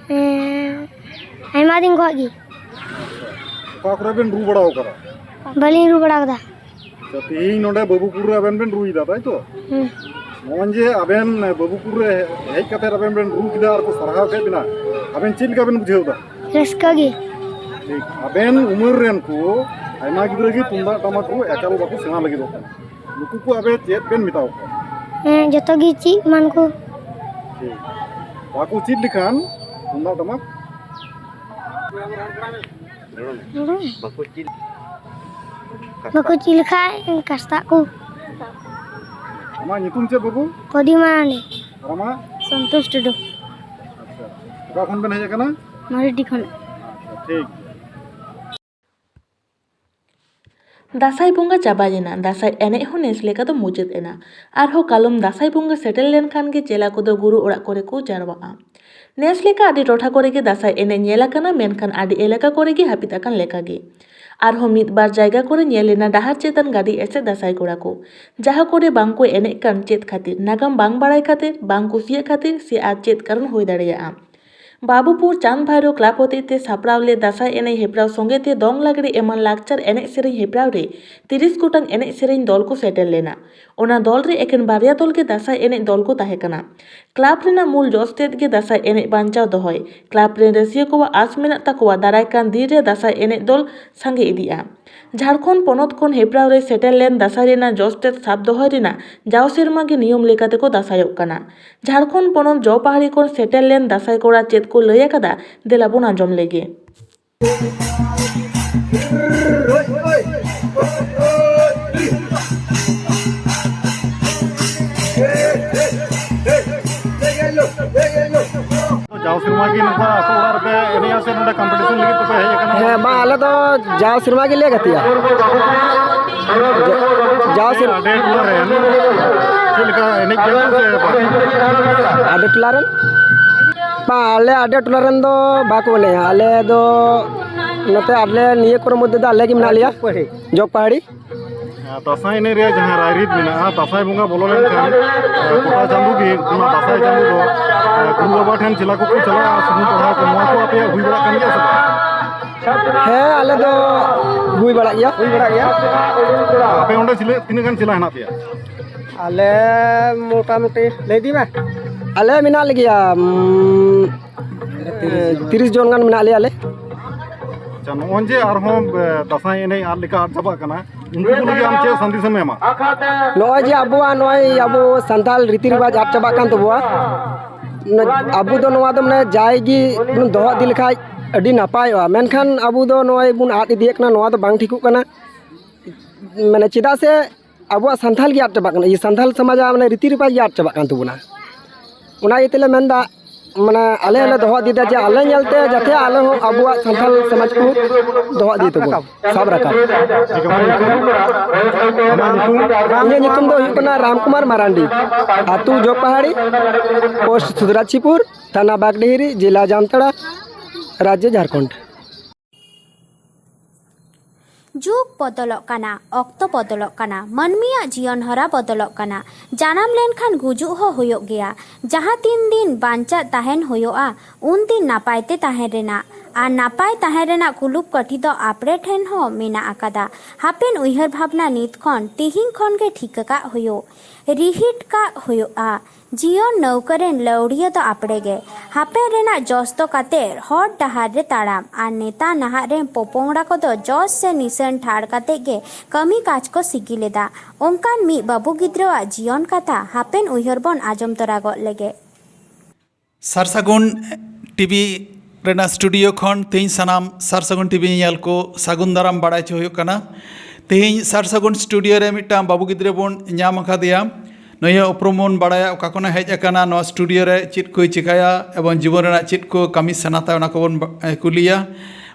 ᱦᱮᱸ, ᱟᱭᱢᱟ ᱫᱤᱱ ᱠᱷᱚᱱ ᱜᱮ᱾ ᱚᱠᱟ ᱠᱚᱨᱮ ᱵᱮᱱ ᱨᱩ ᱵᱟᱲᱟ ᱟᱠᱟᱫᱟ? ᱵᱟᱹᱞᱤᱧ ᱨᱩ ᱵᱟᱲᱟ ᱟᱠᱟᱫᱟ᱾ ᱟᱪᱪᱷᱟ, ᱛᱮᱦᱮᱧ ᱱᱚᱰᱮ ᱵᱟᱹᱵᱩᱯᱩᱨ ᱨᱮ ᱟᱵᱮᱱ ᱵᱮᱱ ᱨᱩᱭᱮᱫᱟ, ᱛᱟᱭ ᱛᱚ? ᱦᱮᱸ᱾ ᱱᱚᱜᱼᱚᱭ ᱡᱮ ᱟᱵᱮᱱ ᱵᱟᱹᱵᱩᱯᱩᱨ ᱨᱮ ᱦᱮᱡ ᱠᱟᱛᱮ ᱟᱵᱮᱱ ᱵᱮᱱ ᱨᱩ ᱠᱮᱫᱟ ᱟᱨ ᱠᱚ ᱥᱟᱨᱦᱟᱣ ᱠᱮᱫ ᱵᱮᱱᱟ, ᱟᱵᱮᱱ ᱪᱮᱫ ᱞᱮᱠᱟ ᱵᱮᱱ ᱵᱩᱡᱷᱟᱹᱣ ᱮᱫᱟ? ᱨᱟᱹᱥᱠᱟᱹ ᱜᱮ᱾ ᱴᱷᱤᱠ, ᱟᱵᱮᱱ ᱩᱢᱮᱨ ᱨᱮᱱ ᱠᱚ ᱟᱭᱢᱟ ᱜᱤᱫᱽᱨᱟᱹ ᱜᱮ ᱛᱩᱢᱫᱟᱜ ᱴᱟᱢᱟᱠ ᱨᱩ ᱮᱠᱟᱞ ᱵᱟᱠᱚ ᱥᱮᱬᱟ ᱞᱟᱹᱜᱤᱫᱚᱜ ᱠᱟᱱᱟ᱾ ᱱᱩᱠᱩ ᱠᱚ ᱟᱵᱮ ᱪᱮᱫ ᱵᱮᱱ ᱢᱮᱛᱟᱣ ᱠᱚᱣᱟ? ᱦᱮᱸ, ᱡᱚᱛᱚ ᱜᱮ ᱪᱮᱫ ᱮᱢᱟᱱ ᱠᱚ᱾ ᱴᱷᱤᱠ᱾ ᱵᱟᱠᱚ ᱪᱮᱫ ᱞᱮᱠᱷᱟᱱ ᱛᱩᱢᱫᱟᱜ ᱴᱟᱢᱟᱠ ᱵᱟᱠᱚ ᱪᱮᱫ᱾ ᱵᱟᱠᱚ ᱪᱮᱫ ᱞᱮᱠᱷᱟᱡ ᱠᱟᱥᱛᱟᱜ ᱠᱚ᱾ ᱟᱢᱟᱜ ᱧᱩᱛᱩᱢ ᱪᱮᱫ, ᱵᱟᱹᱵᱩ? ᱯᱨᱚᱫᱤᱯ ᱢᱟᱨᱟᱱᱰᱤ᱾ ᱟᱨ ᱟᱢᱟᱜ? ᱥᱚᱱᱛᱳᱥ ᱴᱩᱰᱩ᱾ ᱟᱪᱪᱷᱟ, ᱚᱠᱟ ᱠᱷᱚᱱ ᱵᱮᱱ ᱦᱮᱡ ᱟᱠᱟᱱᱟ? ᱢᱟᱨᱮᱰᱤ ᱠᱷᱚᱱ᱾ ᱟᱪᱪᱷᱟ, ᱴᱷᱤᱠ ᱜᱮᱭᱟ᱾ ᱫᱟᱸᱥᱟᱭ ᱵᱚᱸᱜᱟ ᱪᱟᱵᱟᱭᱮᱱᱟ, ᱫᱟᱸᱥᱟᱭ ᱮᱱᱮᱡ ᱦᱚᱸ ᱱᱮᱥ ᱞᱮᱠᱟ ᱫᱚ ᱢᱩᱪᱟᱹᱫ ᱮᱱᱟ᱾ ᱟᱨᱦᱚᱸ ᱠᱟᱞᱚᱢ ᱫᱟᱸᱥᱟᱭ ᱵᱚᱸᱜᱟ ᱥᱮᱴᱮᱨ ᱞᱮᱱᱠᱷᱟᱱ ᱜᱮ ᱪᱮᱞᱟ ᱠᱚᱫᱚ ᱜᱩᱨᱩ ᱚᱲᱟᱜ ᱠᱚᱨᱮ ᱠᱚ ᱡᱟᱨᱣᱟᱜᱼᱟ᱾ ᱱᱮᱥ ᱞᱮᱠᱟ ᱟᱹᱰᱤ ᱴᱚᱴᱷᱟ ᱠᱚᱨᱮ ᱜᱮ ᱫᱟᱸᱥᱟᱭ ᱮᱱᱮᱡ ᱧᱮᱞ ᱟᱠᱟᱱᱟ, ᱢᱮᱱᱠᱷᱟᱱ ᱟᱹᱰᱤ ᱮᱞᱟᱠᱟ ᱠᱚᱨᱮ ᱜᱮ ᱦᱟᱹᱯᱤᱫ ᱟᱠᱟᱱ ᱞᱮᱠᱟ ᱜᱮ᱾ ᱟᱨᱦᱚᱸ ᱢᱤᱫ ᱵᱟᱨ ᱡᱟᱭᱜᱟ ᱠᱚᱨᱮ ᱧᱮᱞ ᱞᱮᱱᱟ ᱰᱟᱦᱟᱨ ᱪᱮᱛᱟᱱ ᱜᱟᱹᱰᱤ ᱮᱥᱮᱫ ᱫᱟᱸᱥᱟᱭ ᱠᱚᱲᱟ ᱠᱚ, ᱡᱟᱦᱟᱸ ᱠᱚᱨᱮ ᱵᱟᱝ ᱠᱚ ᱮᱱᱮᱡ ᱠᱟᱱ ᱪᱮᱫ ᱠᱷᱟᱹᱛᱤᱨ, ᱱᱟᱜᱟᱢ ᱵᱟᱝ ᱵᱟᱲᱟᱭ ᱠᱷᱟᱹᱛᱤᱨ, ᱵᱟᱝ ᱠᱩᱥᱤᱭᱟᱜ ᱠᱷᱟᱹᱛᱤᱨ ᱥᱮ ᱟᱨ ᱪᱮᱫ ᱠᱟᱨᱚᱱ ᱦᱩᱭ ᱫᱟᱲᱮᱭᱟᱜᱼᱟ᱾ ᱵᱟᱵᱩᱯᱩᱨ ᱪᱟᱸᱫᱽ ᱵᱷᱟᱭᱨᱳ ᱠᱞᱟᱵᱽ ᱦᱚᱛᱮᱡ ᱛᱮ ᱥᱟᱯᱲᱟᱣ ᱞᱮᱫ ᱫᱟᱸᱥᱟᱭ ᱮᱱᱮᱡ ᱦᱮᱯᱨᱟᱣ ᱥᱚᱸᱜᱮ ᱛᱮ ᱫᱚᱝ ᱞᱟᱜᱽᱲᱮ ᱮᱢᱟᱱ ᱞᱟᱠᱪᱟᱨ ᱮᱱᱮᱡ ᱥᱮᱨᱮᱧ ᱦᱮᱯᱨᱟᱣ ᱨᱮ ᱛᱤᱨᱤᱥ ᱜᱚᱴᱟᱝ ᱮᱱᱮᱡ ᱥᱮᱨᱮᱧ ᱫᱚᱞ ᱠᱚ ᱥᱮᱴᱮᱨ ᱞᱮᱱᱟ᱾ ᱚᱱᱟ ᱫᱚᱞ ᱨᱮ ᱮᱠᱮᱱ ᱵᱟᱨᱭᱟ ᱫᱚᱞ ᱜᱮ ᱫᱟᱸᱥᱟᱭ ᱮᱱᱮᱡ ᱫᱚᱞ ᱠᱚ ᱛᱟᱦᱮᱸ ᱠᱟᱱᱟ᱾ ᱠᱞᱟᱵᱽ ᱨᱮᱱᱟᱜ ᱢᱩᱞ ᱡᱚᱥ ᱛᱮᱫ ᱜᱮ ᱫᱟᱸᱥᱟᱭ ᱮᱱᱮᱡ ᱵᱟᱧᱪᱟᱣ ᱫᱚᱦᱚᱭ᱾ ᱠᱞᱟᱵᱽ ᱨᱮᱱ ᱨᱟᱹᱥᱤᱭᱟᱹ ᱠᱚᱣᱟᱜ ᱟᱸᱥ ᱢᱮᱱᱟᱜ ᱛᱟᱠᱚᱣᱟ ᱫᱟᱨᱟᱭ ᱠᱟᱱ ᱫᱤᱱ ᱨᱮ ᱫᱟᱸᱥᱟᱭ ᱮᱱᱮᱡ ᱫᱚᱞ ᱥᱟᱸᱜᱮ ᱤᱫᱤᱜᱼᱟ᱾ ᱡᱷᱟᱲᱠᱷᱚᱸᱰ ᱯᱚᱱᱚᱛ ᱠᱷᱚᱱ ᱦᱮᱯᱨᱟᱣ ᱨᱮ ᱥᱮᱴᱮᱨ ᱞᱮᱱ ᱫᱟᱸᱥᱟᱭ ᱨᱮᱱᱟᱜ ᱡᱚᱥ ᱛᱮᱫ ᱥᱟᱵ ᱫᱚᱦᱚᱭ ᱨᱮᱱᱟᱜ ᱡᱟᱣ ᱥᱮᱨᱢᱟ ᱜᱮ ᱱᱤᱭᱚᱢ ᱞᱮᱠᱟ ᱛᱮᱠᱚ ᱫᱟᱸᱥᱟᱭᱚᱜ ᱠᱟᱱᱟ᱾ ᱡᱷᱟᱲᱠᱷᱚᱸᱰ ᱯᱚᱱᱚᱛ ᱡᱚ ᱯᱟᱦᱟᱲᱤ ᱠᱷᱚᱱ ᱥᱮᱴᱮᱨ ᱞᱮᱱ ᱫᱟᱸᱥᱟᱭ ᱠᱚᱲᱟ ᱪᱮᱫ ᱠᱚ ᱞᱟᱹᱭ ᱟᱠᱟᱫᱟ, ᱫᱮᱞᱟ ᱵᱚᱱ ᱟᱸᱡᱚᱢ ᱞᱮᱜᱮ᱾ ᱦᱮᱸ, ᱵᱟᱝ, ᱟᱞᱮ ᱫᱚ ᱡᱟᱣ ᱥᱮᱨᱢᱟ ᱜᱮᱞᱮ ᱜᱟᱛᱮᱜᱼᱟ᱾ ᱡᱟᱣ ᱥᱮᱨᱢᱟ᱾ ᱟᱰᱮ ᱴᱚᱞᱟ ᱨᱮᱱ ᱪᱮᱫ ᱞᱮᱠᱟ ᱮᱱᱮᱡ ᱜᱮᱭᱟ ᱠᱚ ᱥᱮ ᱵᱟᱝ? ᱟᱰᱮ ᱴᱚᱞᱟ ᱨᱮᱱ? ᱵᱟᱝ, ᱟᱞᱮ ᱟᱰᱮ ᱴᱚᱞᱟ ᱨᱮᱱ ᱫᱚ ᱵᱟᱠᱚ ᱮᱱᱮᱡᱼᱟ᱾ ᱟᱞᱮ ᱫᱚ ᱱᱚᱛᱮ ᱟᱞᱮ ᱱᱤᱭᱟᱹ ᱠᱚᱨᱮ ᱢᱚᱫᱽᱫᱷᱮ ᱫᱚ ᱟᱞᱮ ᱜᱮ ᱢᱮᱱᱟᱜ ᱞᱮᱭᱟ, ᱡᱚᱜᱽ ᱯᱟᱦᱟᱲᱤ᱾ ᱫᱟᱸᱥᱟᱭ ᱮᱱᱮᱡ ᱨᱮᱭᱟᱜ ᱡᱟᱦᱟᱸ ᱨᱟᱭᱨᱤᱛ ᱢᱮᱱᱟᱜᱼᱟ, ᱫᱟᱸᱥᱟᱭ ᱵᱚᱸᱜᱟ ᱵᱚᱞᱚ ᱞᱮᱱᱠᱷᱟᱱ ᱜᱚᱴᱟ ᱪᱟᱸᱫᱳ ᱜᱮ ᱚᱱᱟ ᱫᱟᱸᱥᱟᱭ ᱪᱟᱸᱫᱳ ᱫᱚ ᱜᱩᱨᱩ ᱵᱟᱵᱟ ᱴᱷᱮᱱ ᱪᱮᱞᱟ ᱠᱚᱠᱚ ᱪᱟᱞᱟᱜᱼᱟ, ᱥᱩᱱᱩᱢ ᱯᱟᱲᱦᱟᱣ ᱠᱚ, ᱱᱚᱣᱟ ᱠᱚ ᱟᱯᱮᱭᱟᱜ ᱦᱩᱭ ᱵᱟᱲᱟᱜ ᱠᱟᱱ ᱜᱮᱭᱟ ᱥᱮ ᱵᱟᱝ? ᱦᱮᱸ, ᱟᱞᱮ ᱫᱚ ᱦᱩᱭ ᱵᱟᱲᱟᱜ ᱜᱮᱭᱟ᱾ ᱦᱩᱭ ᱵᱟᱲᱟᱜ ᱜᱮᱭᱟ᱾ ᱟᱯᱮ ᱚᱸᱰᱮ ᱪᱤᱞᱟᱹ-, ᱛᱤᱱᱟᱹᱜ ᱜᱟᱱ ᱪᱮᱞᱟ ᱦᱮᱱᱟᱜ ᱯᱮᱭᱟ? ᱟᱞᱮ ᱢᱚᱴᱟᱢᱩᱴᱤ ᱞᱟᱹᱭ ᱤᱫᱤ ᱢᱮ᱾ ᱟᱞᱮ ᱢᱮᱱᱟᱜ ᱞᱮᱜᱮᱭᱟ, ᱩᱢ, ᱛᱤᱨᱤᱥ ᱡᱚᱱ ᱜᱟᱱ ᱢᱮᱱᱟᱜ ᱞᱮᱭᱟ ᱟᱞᱮ᱾ ᱟᱪᱪᱷᱟ, ᱱᱚᱜᱼᱚᱭ ᱡᱮ ᱟᱨᱦᱚᱸ, ᱮ, ᱫᱟᱸᱥᱟᱭ ᱮᱱᱮᱡ ᱟᱫ ᱞᱮᱠᱟ ᱟᱫ ᱪᱟᱵᱟᱜ ᱠᱟᱱᱟ, ᱩᱱᱠᱩ ᱠᱚ ᱞᱟᱹᱜᱤᱫ ᱟᱢ ᱪᱮᱫ ᱥᱟᱸᱫᱮᱥ ᱮᱢ ᱮᱢᱟ? ᱱᱚᱜᱼᱚᱭ ᱡᱮ ᱟᱵᱚᱣᱟᱜ, ᱱᱚᱜᱼᱚᱭ ᱟᱵᱚ ᱥᱟᱱᱛᱟᱲ ᱨᱤᱛᱤ ᱨᱮᱣᱟᱡᱽ ᱟᱫ ᱪᱟᱵᱟᱜ ᱠᱟᱱ ᱛᱟᱵᱚᱣᱟ, ᱟᱵᱚ ᱫᱚ ᱱᱚᱣᱟ ᱫᱚ ᱢᱟᱱᱮ ᱡᱟᱭ ᱜᱮ ᱵᱚᱱ ᱫᱚᱦᱚ ᱤᱫᱤ ᱞᱮᱠᱷᱟᱡ ᱟᱹᱰᱤ ᱱᱟᱯᱟᱭᱚᱜᱼᱟ᱾ ᱢᱮᱱᱠᱷᱟᱱ ᱟᱵᱚ ᱫᱚ ᱱᱚᱜᱼᱚᱭ ᱵᱚᱱ ᱟᱫ ᱤᱫᱤᱭᱮᱫ ᱠᱟᱱᱟ, ᱱᱚᱣᱟ ᱫᱚ ᱵᱟᱝ ᱴᱷᱤᱠᱚᱜ ᱠᱟᱱᱟ᱾ ᱢᱟᱱᱮ ᱪᱮᱫᱟᱜ ᱥᱮ ᱟᱵᱚᱣᱟᱜ ᱥᱟᱱᱛᱟᱞ ᱜᱮ ᱟᱫ ᱪᱟᱵᱟᱜ ᱠᱟᱱᱟ, ᱤᱭᱟᱹ, ᱥᱟᱱᱛᱟᱞ ᱥᱚᱢᱟᱡᱽ ᱟᱜ ᱢᱟᱱᱮ ᱨᱤᱛᱤ ᱨᱮᱣᱟᱡᱽ ᱜᱮ ᱟᱫ ᱪᱟᱵᱟᱜ ᱠᱟᱱ ᱛᱟᱵᱚᱱᱟ᱾ ᱚᱱᱟ ᱤᱭᱟᱹ ᱛᱮᱞᱮ ᱢᱮᱱᱫᱟ, ᱢᱟᱱᱮ ᱟᱞᱮ ᱦᱚᱸᱞᱮ ᱫᱚᱦᱚ ᱤᱫᱤᱭᱮᱫᱟ ᱡᱮ ᱟᱞᱮ ᱧᱮᱞᱛᱮ ᱡᱟᱛᱮ ᱟᱞᱮ ᱦᱚᱸ ᱟᱵᱚᱣᱟᱜ ᱥᱟᱱᱛᱟᱞ ᱥᱚᱢᱟᱡᱽ ᱠᱚ ᱫᱚᱦᱚ ᱤᱫᱤ ᱛᱟᱵᱚᱱ, ᱥᱟᱵ ᱨᱟᱠᱟᱵ᱾ ᱟᱢᱟᱜ ᱧᱩᱛᱩᱢ? ᱤᱧᱟᱹᱜ ᱧᱩᱛᱩᱢ ᱫᱚ ᱦᱩᱭᱩᱜ ᱠᱟᱱᱟ ᱨᱟᱢᱠᱩᱢᱟᱨ ᱢᱟᱨᱟᱱᱰᱤ, ᱟᱹᱛᱩ ᱡᱚᱜᱽ ᱯᱟᱦᱟᱲᱤ, ᱯᱳᱥᱴ ᱥᱩᱫᱷᱨᱟᱡᱽᱯᱩᱨ, ᱛᱷᱟᱱᱟ ᱵᱟᱜᱽᱰᱤᱦᱤᱨᱤ, ᱡᱮᱞᱟ ᱡᱟᱢᱛᱟᱲᱟ, ᱨᱟᱡᱽᱡᱚ ᱡᱷᱟᱲᱠᱷᱚᱸᱰ᱾ ᱡᱩᱜᱽ ᱵᱚᱫᱚᱞᱚᱜ ᱠᱟᱱᱟ, ᱚᱠᱛᱚ ᱵᱚᱫᱚᱞᱚᱜ ᱠᱟᱱᱟ, ᱢᱟᱹᱱᱢᱤᱭᱟᱜ ᱡᱤᱭᱚᱱ ᱦᱚᱨᱟ ᱵᱚᱫᱚᱞᱚᱜ ᱠᱟᱱᱟ᱾ ᱡᱟᱱᱟᱢ ᱞᱮᱱᱠᱷᱟᱱ ᱜᱩᱡᱩᱜ ᱦᱚᱸ ᱦᱩᱭᱩᱜ ᱜᱮᱭᱟ᱾ ᱡᱟᱦᱟᱸ ᱛᱤᱱ ᱫᱤᱱ ᱵᱟᱧᱪᱟᱜ ᱛᱟᱦᱮᱱ ᱦᱩᱭᱩᱜᱼᱟ, ᱩᱱ ᱫᱤᱱ ᱱᱟᱯᱟᱭ ᱛᱮ ᱛᱟᱦᱮᱸ ᱨᱮᱱᱟᱜ᱾ ᱟᱨ ᱱᱟᱯᱟᱭ ᱛᱟᱦᱮᱸ ᱨᱮᱱᱟᱜ ᱠᱩᱞᱩᱯ ᱠᱟᱹᱴᱷᱤ ᱫᱚ ᱟᱯᱲᱮ ᱴᱷᱮᱱ ᱦᱚᱸ ᱢᱮᱱᱟᱜ ᱟᱠᱟᱫᱟ᱾ ᱦᱟᱯᱮᱱ ᱩᱭᱦᱟᱹᱨ ᱵᱷᱟᱵᱽᱱᱟ ᱱᱤᱛ ᱠᱷᱚᱱ, ᱛᱤᱦᱤᱧ ᱠᱷᱚᱱ ᱜᱮ ᱴᱷᱤᱠᱟᱹ ᱠᱟᱜ ᱦᱩᱭᱩᱜ, ᱨᱤᱦᱤᱴ ᱠᱟᱜ ᱦᱩᱭᱩᱜᱼᱟ᱾ ᱡᱤᱭᱚᱱ ᱱᱟᱹᱣᱠᱟᱹ ᱨᱮᱱ ᱞᱟᱹᱣᱲᱤᱭᱟᱹ ᱫᱚ ᱟᱯᱲᱮ ᱜᱮ᱾ ᱦᱟᱯᱮᱱ ᱨᱮᱱᱟᱜ ᱡᱚᱥ ᱫᱚ ᱠᱟᱛᱮ ᱦᱚᱨ ᱰᱟᱦᱟᱨ ᱨᱮ ᱛᱟᱲᱟᱢ᱾ ᱟᱨ ᱱᱮᱛᱟᱨ ᱱᱟᱦᱟᱜ ᱨᱮᱱ ᱯᱚᱯᱚᱝᱲᱟ ᱠᱚᱫᱚ ᱡᱚᱥ ᱥᱮ ᱱᱤᱥᱟᱹᱱ ᱴᱷᱟᱲ ᱠᱟᱛᱮ ᱜᱮ ᱠᱟᱹᱢᱤ ᱠᱟᱡᱽ ᱠᱚ ᱥᱤᱜᱤᱞ ᱮᱫᱟ᱾ ᱚᱱᱠᱟᱱ ᱢᱤᱫ ᱵᱟᱹᱵᱩ ᱜᱤᱫᱽᱨᱟᱹᱣᱟᱜ ᱡᱤᱭᱚᱱ ᱠᱟᱛᱷᱟ ᱦᱟᱯᱮᱱ ᱩᱭᱦᱟᱹᱨ ᱵᱚᱱ ᱟᱸᱡᱚᱢ ᱛᱚᱨᱟ ᱜᱚᱫ ᱞᱮᱜᱮ᱾ ᱥᱟᱨ ᱥᱟᱹᱜᱩᱱ ᱴᱤᱵᱷᱤ ᱨᱮᱱᱟᱜ ᱥᱴᱩᱰᱤᱭᱳ ᱠᱷᱚᱱ ᱛᱮᱦᱮᱧ ᱥᱟᱱᱟᱢ ᱥᱟᱨ ᱥᱟᱹᱜᱩᱱ ᱴᱤᱵᱷᱤ ᱧᱮᱧᱮᱞ ᱠᱚ ᱥᱟᱹᱜᱩᱱ ᱫᱟᱨᱟᱢ ᱵᱟᱲᱟᱭ ᱦᱚᱪᱚ ᱦᱩᱭᱩᱜ ᱠᱟᱱᱟ᱾ ᱛᱮᱦᱮᱧ ᱥᱟᱨ ᱥᱟᱹᱜᱩᱱ ᱥᱴᱩᱰᱤᱭᱳ ᱨᱮ ᱢᱤᱫᱴᱟᱝ ᱵᱟᱹᱵᱩ ᱜᱤᱫᱽᱨᱟᱹ ᱵᱚᱱ ᱧᱟᱢ ᱟᱠᱟᱫᱮᱭᱟ᱾ ᱱᱩᱭᱟᱜ ᱩᱯᱨᱩᱢ ᱵᱚᱱ ᱵᱟᱲᱟᱭᱟ, ᱚᱠᱟ ᱠᱷᱚᱱᱮ ᱦᱮᱡ ᱟᱠᱟᱱᱟ, ᱱᱚᱣᱟ ᱥᱴᱩᱰᱤᱭᱳ ᱨᱮ ᱪᱮᱫ ᱠᱚᱭ ᱪᱤᱠᱟᱹᱭᱟ ᱮᱵᱚᱝ ᱡᱤᱵᱚᱱ ᱨᱮᱱᱟᱜ ᱪᱮᱫ ᱠᱚ ᱠᱟᱹᱢᱤ ᱥᱟᱱᱟ ᱛᱟᱭ, ᱚᱱᱟ ᱠᱚᱵᱚᱱ ᱵᱟ-, ᱮ, ᱠᱩᱞᱤᱭᱟ᱾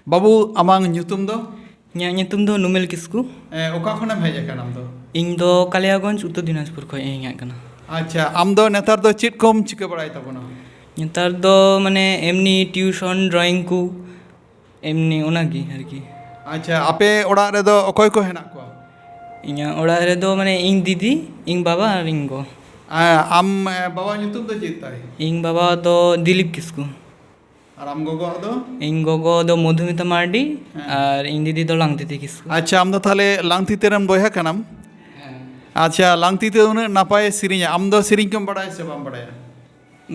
ᱵᱟᱹᱵᱩ, ᱟᱢᱟᱝ ᱧᱩᱛᱩᱢ ᱫᱚ? ᱤᱧᱟᱹᱜ ᱧᱩᱛᱩᱢ ᱫᱚ ᱱᱩᱢᱮᱞ ᱠᱤᱥᱠᱩ᱾ ᱮ, ᱚᱠᱟ ᱠᱷᱚᱱᱮᱢ ᱦᱮᱡ ᱟᱠᱟᱱᱟ ᱟᱢ ᱫᱚ? ᱤᱧ ᱫᱚ ᱠᱟᱞᱤᱭᱟᱜᱚᱸᱡᱽ, ᱩᱛᱛᱚᱨ ᱫᱤᱱᱟᱡᱽᱯᱩᱨ ᱠᱷᱚᱱ ᱤᱧ ᱦᱮᱡ ᱟᱠᱟᱱᱟ᱾ ᱟᱪᱪᱷᱟ, ᱟᱢ ᱫᱚ ᱱᱮᱛᱟᱨ ᱫᱚ ᱪᱮᱫ ᱠᱚᱢ ᱪᱤᱠᱟᱹ ᱵᱟᱲᱟᱭ ᱛᱟᱵᱚᱱᱟ? ᱱᱮᱛᱟᱨ ᱫᱚ ᱢᱟᱱᱮ ᱮᱢᱱᱤ ᱴᱤᱭᱩᱥᱚᱱ, ᱰᱨᱚᱭᱤᱝ ᱠᱚ, ᱮᱢᱱᱤ ᱚᱱᱟᱜᱮ ᱟᱨᱠᱤ᱾ ᱟᱪᱪᱷᱟ, ᱟᱯᱮ ᱚᱲᱟᱜ ᱨᱮᱫᱚ ᱚᱠᱚᱭ ᱠᱚ ᱦᱮᱱᱟᱜ ᱠᱚᱣᱟ? ᱤᱧᱟᱹᱜ ᱚᱲᱟᱜ ᱨᱮᱫᱚ ᱢᱟᱱᱮ ᱤᱧ ᱫᱤᱫᱤ, ᱤᱧ ᱵᱟᱵᱟ ᱟᱨ ᱤᱧ ᱜᱚ᱾ ᱟ, ᱟᱢ, ᱮ, ᱵᱟᱵᱟ ᱧᱩᱛᱩᱢ ᱫᱚ ᱪᱮᱫ ᱛᱟᱭ? ᱤᱧ ᱵᱟᱵᱟ ᱫᱚ ᱫᱤᱞᱤᱯ ᱠᱤᱥᱠᱩ᱾ ᱟᱨ ᱟᱢ ᱜᱚᱜᱚᱣᱟᱜ ᱫᱚ? ᱤᱧ ᱜᱚᱜᱚ ᱫᱚ ᱢᱚᱫᱷᱩᱢᱤᱛᱟ ᱢᱟᱨᱰᱤ᱾ ᱦᱮᱸ᱾ ᱟᱨ ᱤᱧ ᱫᱤᱫᱤ ᱫᱚ ᱞᱟᱝᱛᱤᱛᱤ ᱠᱤᱥᱠᱩ᱾ ᱟᱪᱪᱷᱟ, ᱟᱢ ᱫᱚ ᱛᱟᱦᱞᱮ ᱞᱟᱝᱛᱤᱛᱤ ᱨᱮᱱ ᱵᱚᱭᱦᱟ ᱠᱟᱱᱟᱢ? ᱦᱮᱸ᱾ ᱟᱪᱪᱷᱟ, ᱞᱟᱝᱛᱤᱛᱤ ᱩᱱᱟᱹᱜ ᱱᱟᱯᱟᱭᱮ ᱥᱮᱨᱮᱧᱟ, ᱟᱢ ᱫᱚ ᱥᱮᱨᱮᱧ ᱠᱚᱢ ᱵᱟᱲᱟᱭᱟ ᱥᱮ ᱵᱟᱢ ᱵᱟᱲᱟᱭᱟ?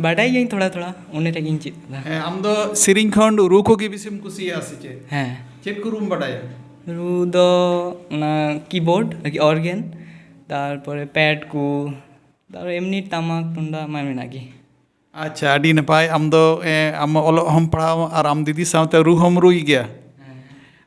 ᱵᱟᱰᱟᱭ ᱜᱤᱭᱟᱹᱧ ᱛᱷᱚᱲᱟ ᱛᱷᱚᱲᱟ, ᱩᱱᱤ ᱴᱷᱮᱡ ᱜᱤᱧ ᱪᱮᱫ ᱠᱟᱫᱟ᱾ ᱦᱮᱸ, ᱟᱢ ᱫᱚ ᱥᱮᱨᱮᱧ ᱠᱷᱚᱱ ᱨᱩ ᱠᱚᱜᱮ ᱵᱮᱥᱤᱢ ᱠᱩᱥᱤᱭᱟᱜᱼᱟ ᱥᱮ ᱪᱮᱫ? ᱦᱮᱸ᱾ ᱪᱮᱫ ᱠᱚ ᱨᱩᱢ ᱵᱟᱰᱟᱭᱟ? ᱨᱩ ᱫᱚ ᱚᱱᱟ ᱠᱤᱵᱳᱨᱰ ᱟᱨᱠᱤ, ᱚᱨᱜᱮᱱ, ᱛᱟᱨᱯᱚᱨᱮ ᱯᱮᱰ ᱠᱚ, ᱛᱟᱨᱯᱚᱨᱮ ᱮᱢᱱᱤ ᱴᱟᱢᱟᱠ ᱛᱩᱢᱫᱟᱜ ᱢᱟ ᱢᱮᱱᱟᱜ ᱜᱮ᱾ ᱟᱪᱪᱷᱟ, ᱟᱹᱰᱤ ᱱᱟᱯᱟᱭ᱾ ᱟᱢ ᱫᱚ, ᱮ, ᱟᱢ ᱚᱞᱚᱜ ᱦᱚᱸᱢ ᱯᱟᱲᱦᱟᱣ ᱟᱨ ᱟᱢ ᱫᱤᱫᱤ ᱥᱟᱶᱛᱮ ᱨᱩ ᱦᱚᱸᱢ ᱨᱩᱭ ᱜᱮᱭᱟ᱾ ᱦᱮᱸ᱾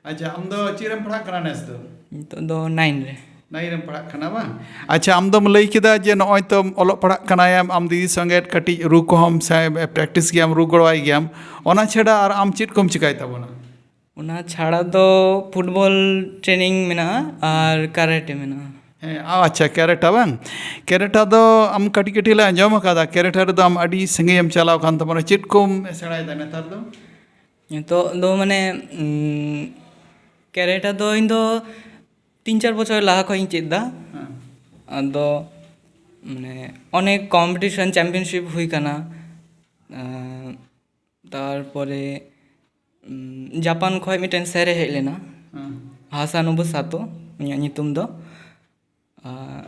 ᱟᱪᱪᱷᱟ, ᱟᱢ ᱫᱚ ᱪᱮᱫ ᱨᱮᱢ ᱯᱟᱲᱦᱟᱜ ᱠᱟᱱᱟ ᱱᱮᱥ ᱫᱚ? ᱱᱤᱛᱚᱜ ᱫᱚ ᱱᱟᱭᱤᱱ ᱨᱮ᱾ ᱱᱟᱭᱤᱱ ᱨᱮᱢ ᱯᱟᱲᱦᱟᱜ ᱠᱟᱱᱟ ᱵᱟᱝ? ᱟᱪᱪᱷᱟ, ᱟᱢ ᱫᱚᱢ ᱞᱟᱹᱭ ᱠᱮᱫᱟ ᱡᱮ ᱱᱚᱜᱼᱚᱭ ᱛᱚᱢ ᱚᱞᱚᱜ ᱯᱟᱲᱦᱟᱜ ᱠᱟᱱᱟᱭᱟᱢ, ᱟᱢ ᱫᱤᱫᱤ ᱥᱚᱸᱜᱮ ᱠᱟᱹᱴᱤᱡ ᱨᱩ ᱠᱚᱦᱚᱸᱢ ᱥᱮ ᱯᱨᱮᱠᱴᱤᱥ ᱜᱮᱭᱟᱢ, ᱨᱩ ᱜᱚᱲᱚᱣᱟᱭ ᱜᱮᱭᱟᱢ, ᱚᱱᱟ ᱪᱷᱟᱰᱟ ᱟᱨ ᱟᱢ ᱪᱮᱫ ᱠᱚᱢ ᱪᱤᱠᱟᱹᱭ ᱛᱟᱵᱚᱱᱟ? ᱚᱱᱟ ᱪᱷᱟᱲᱟ ᱫᱚ ᱯᱷᱩᱴᱵᱚᱞ ᱴᱨᱮᱱᱤᱝ ᱢᱮᱱᱟᱜᱼᱟ ᱟᱨ ᱠᱟᱨᱟᱴᱮ ᱢᱮᱱᱟᱜᱼᱟ᱾ ᱦᱮᱸ, ᱟᱪᱪᱷᱟ, ᱠᱮᱨᱮᱴᱟ ᱵᱟᱝ? ᱠᱮᱨᱮᱴᱟ ᱫᱚ ᱟᱢ ᱠᱟᱹᱴᱤᱡ ᱠᱟᱹᱴᱤᱡ ᱞᱮ ᱟᱸᱡᱚᱢ ᱟᱠᱟᱫᱟ, ᱠᱮᱨᱮᱴᱟ ᱨᱮᱫᱚ ᱟᱢ ᱟᱹᱰᱤ ᱥᱟᱺᱜᱤᱧ ᱮᱢ ᱪᱟᱞᱟᱣ ᱟᱠᱟᱱ ᱛᱟᱵᱚᱱᱟ᱾ ᱪᱮᱫ ᱠᱚᱢ ᱥᱮᱬᱟᱭᱮᱫᱟ ᱱᱮᱛᱟᱨ ᱫᱚ? ᱱᱤᱛᱚᱜ ᱫᱚ ᱢᱟᱱᱮ, ᱩᱸ, ᱠᱮᱨᱮᱴᱟ ᱫᱚ ᱤᱧ ᱫᱚ ᱛᱤᱱ ᱪᱟᱨ ᱵᱚᱪᱷᱚᱨ ᱞᱟᱦᱟ ᱠᱷᱚᱡ ᱤᱧ ᱪᱮᱫ ᱮᱫᱟ᱾ ᱦᱮᱸ᱾ ᱟᱫᱚ ᱢᱟᱱᱮ ᱚᱱᱮᱠ ᱠᱚᱢᱯᱤᱴᱤᱥᱚᱱ, ᱪᱟᱢᱯᱤᱭᱟᱱᱥᱤᱯ ᱦᱩᱭ ᱠᱟᱱᱟ᱾ ᱟᱸ, ᱛᱟᱨᱯᱚᱨᱮ, ᱩᱸ, ᱡᱟᱯᱟᱱ ᱠᱷᱚᱡ ᱢᱤᱫᱴᱮᱱ ᱥᱮᱨ ᱮ ᱦᱮᱡ ᱞᱮᱱᱟ, ᱦᱮᱸ᱾ ᱦᱟᱥᱟᱱᱳᱵᱩ ᱥᱟᱛᱳ ᱩᱱᱤᱭᱟᱜ ᱧᱩᱛᱩᱢ ᱫᱚ᱾ ᱟᱨ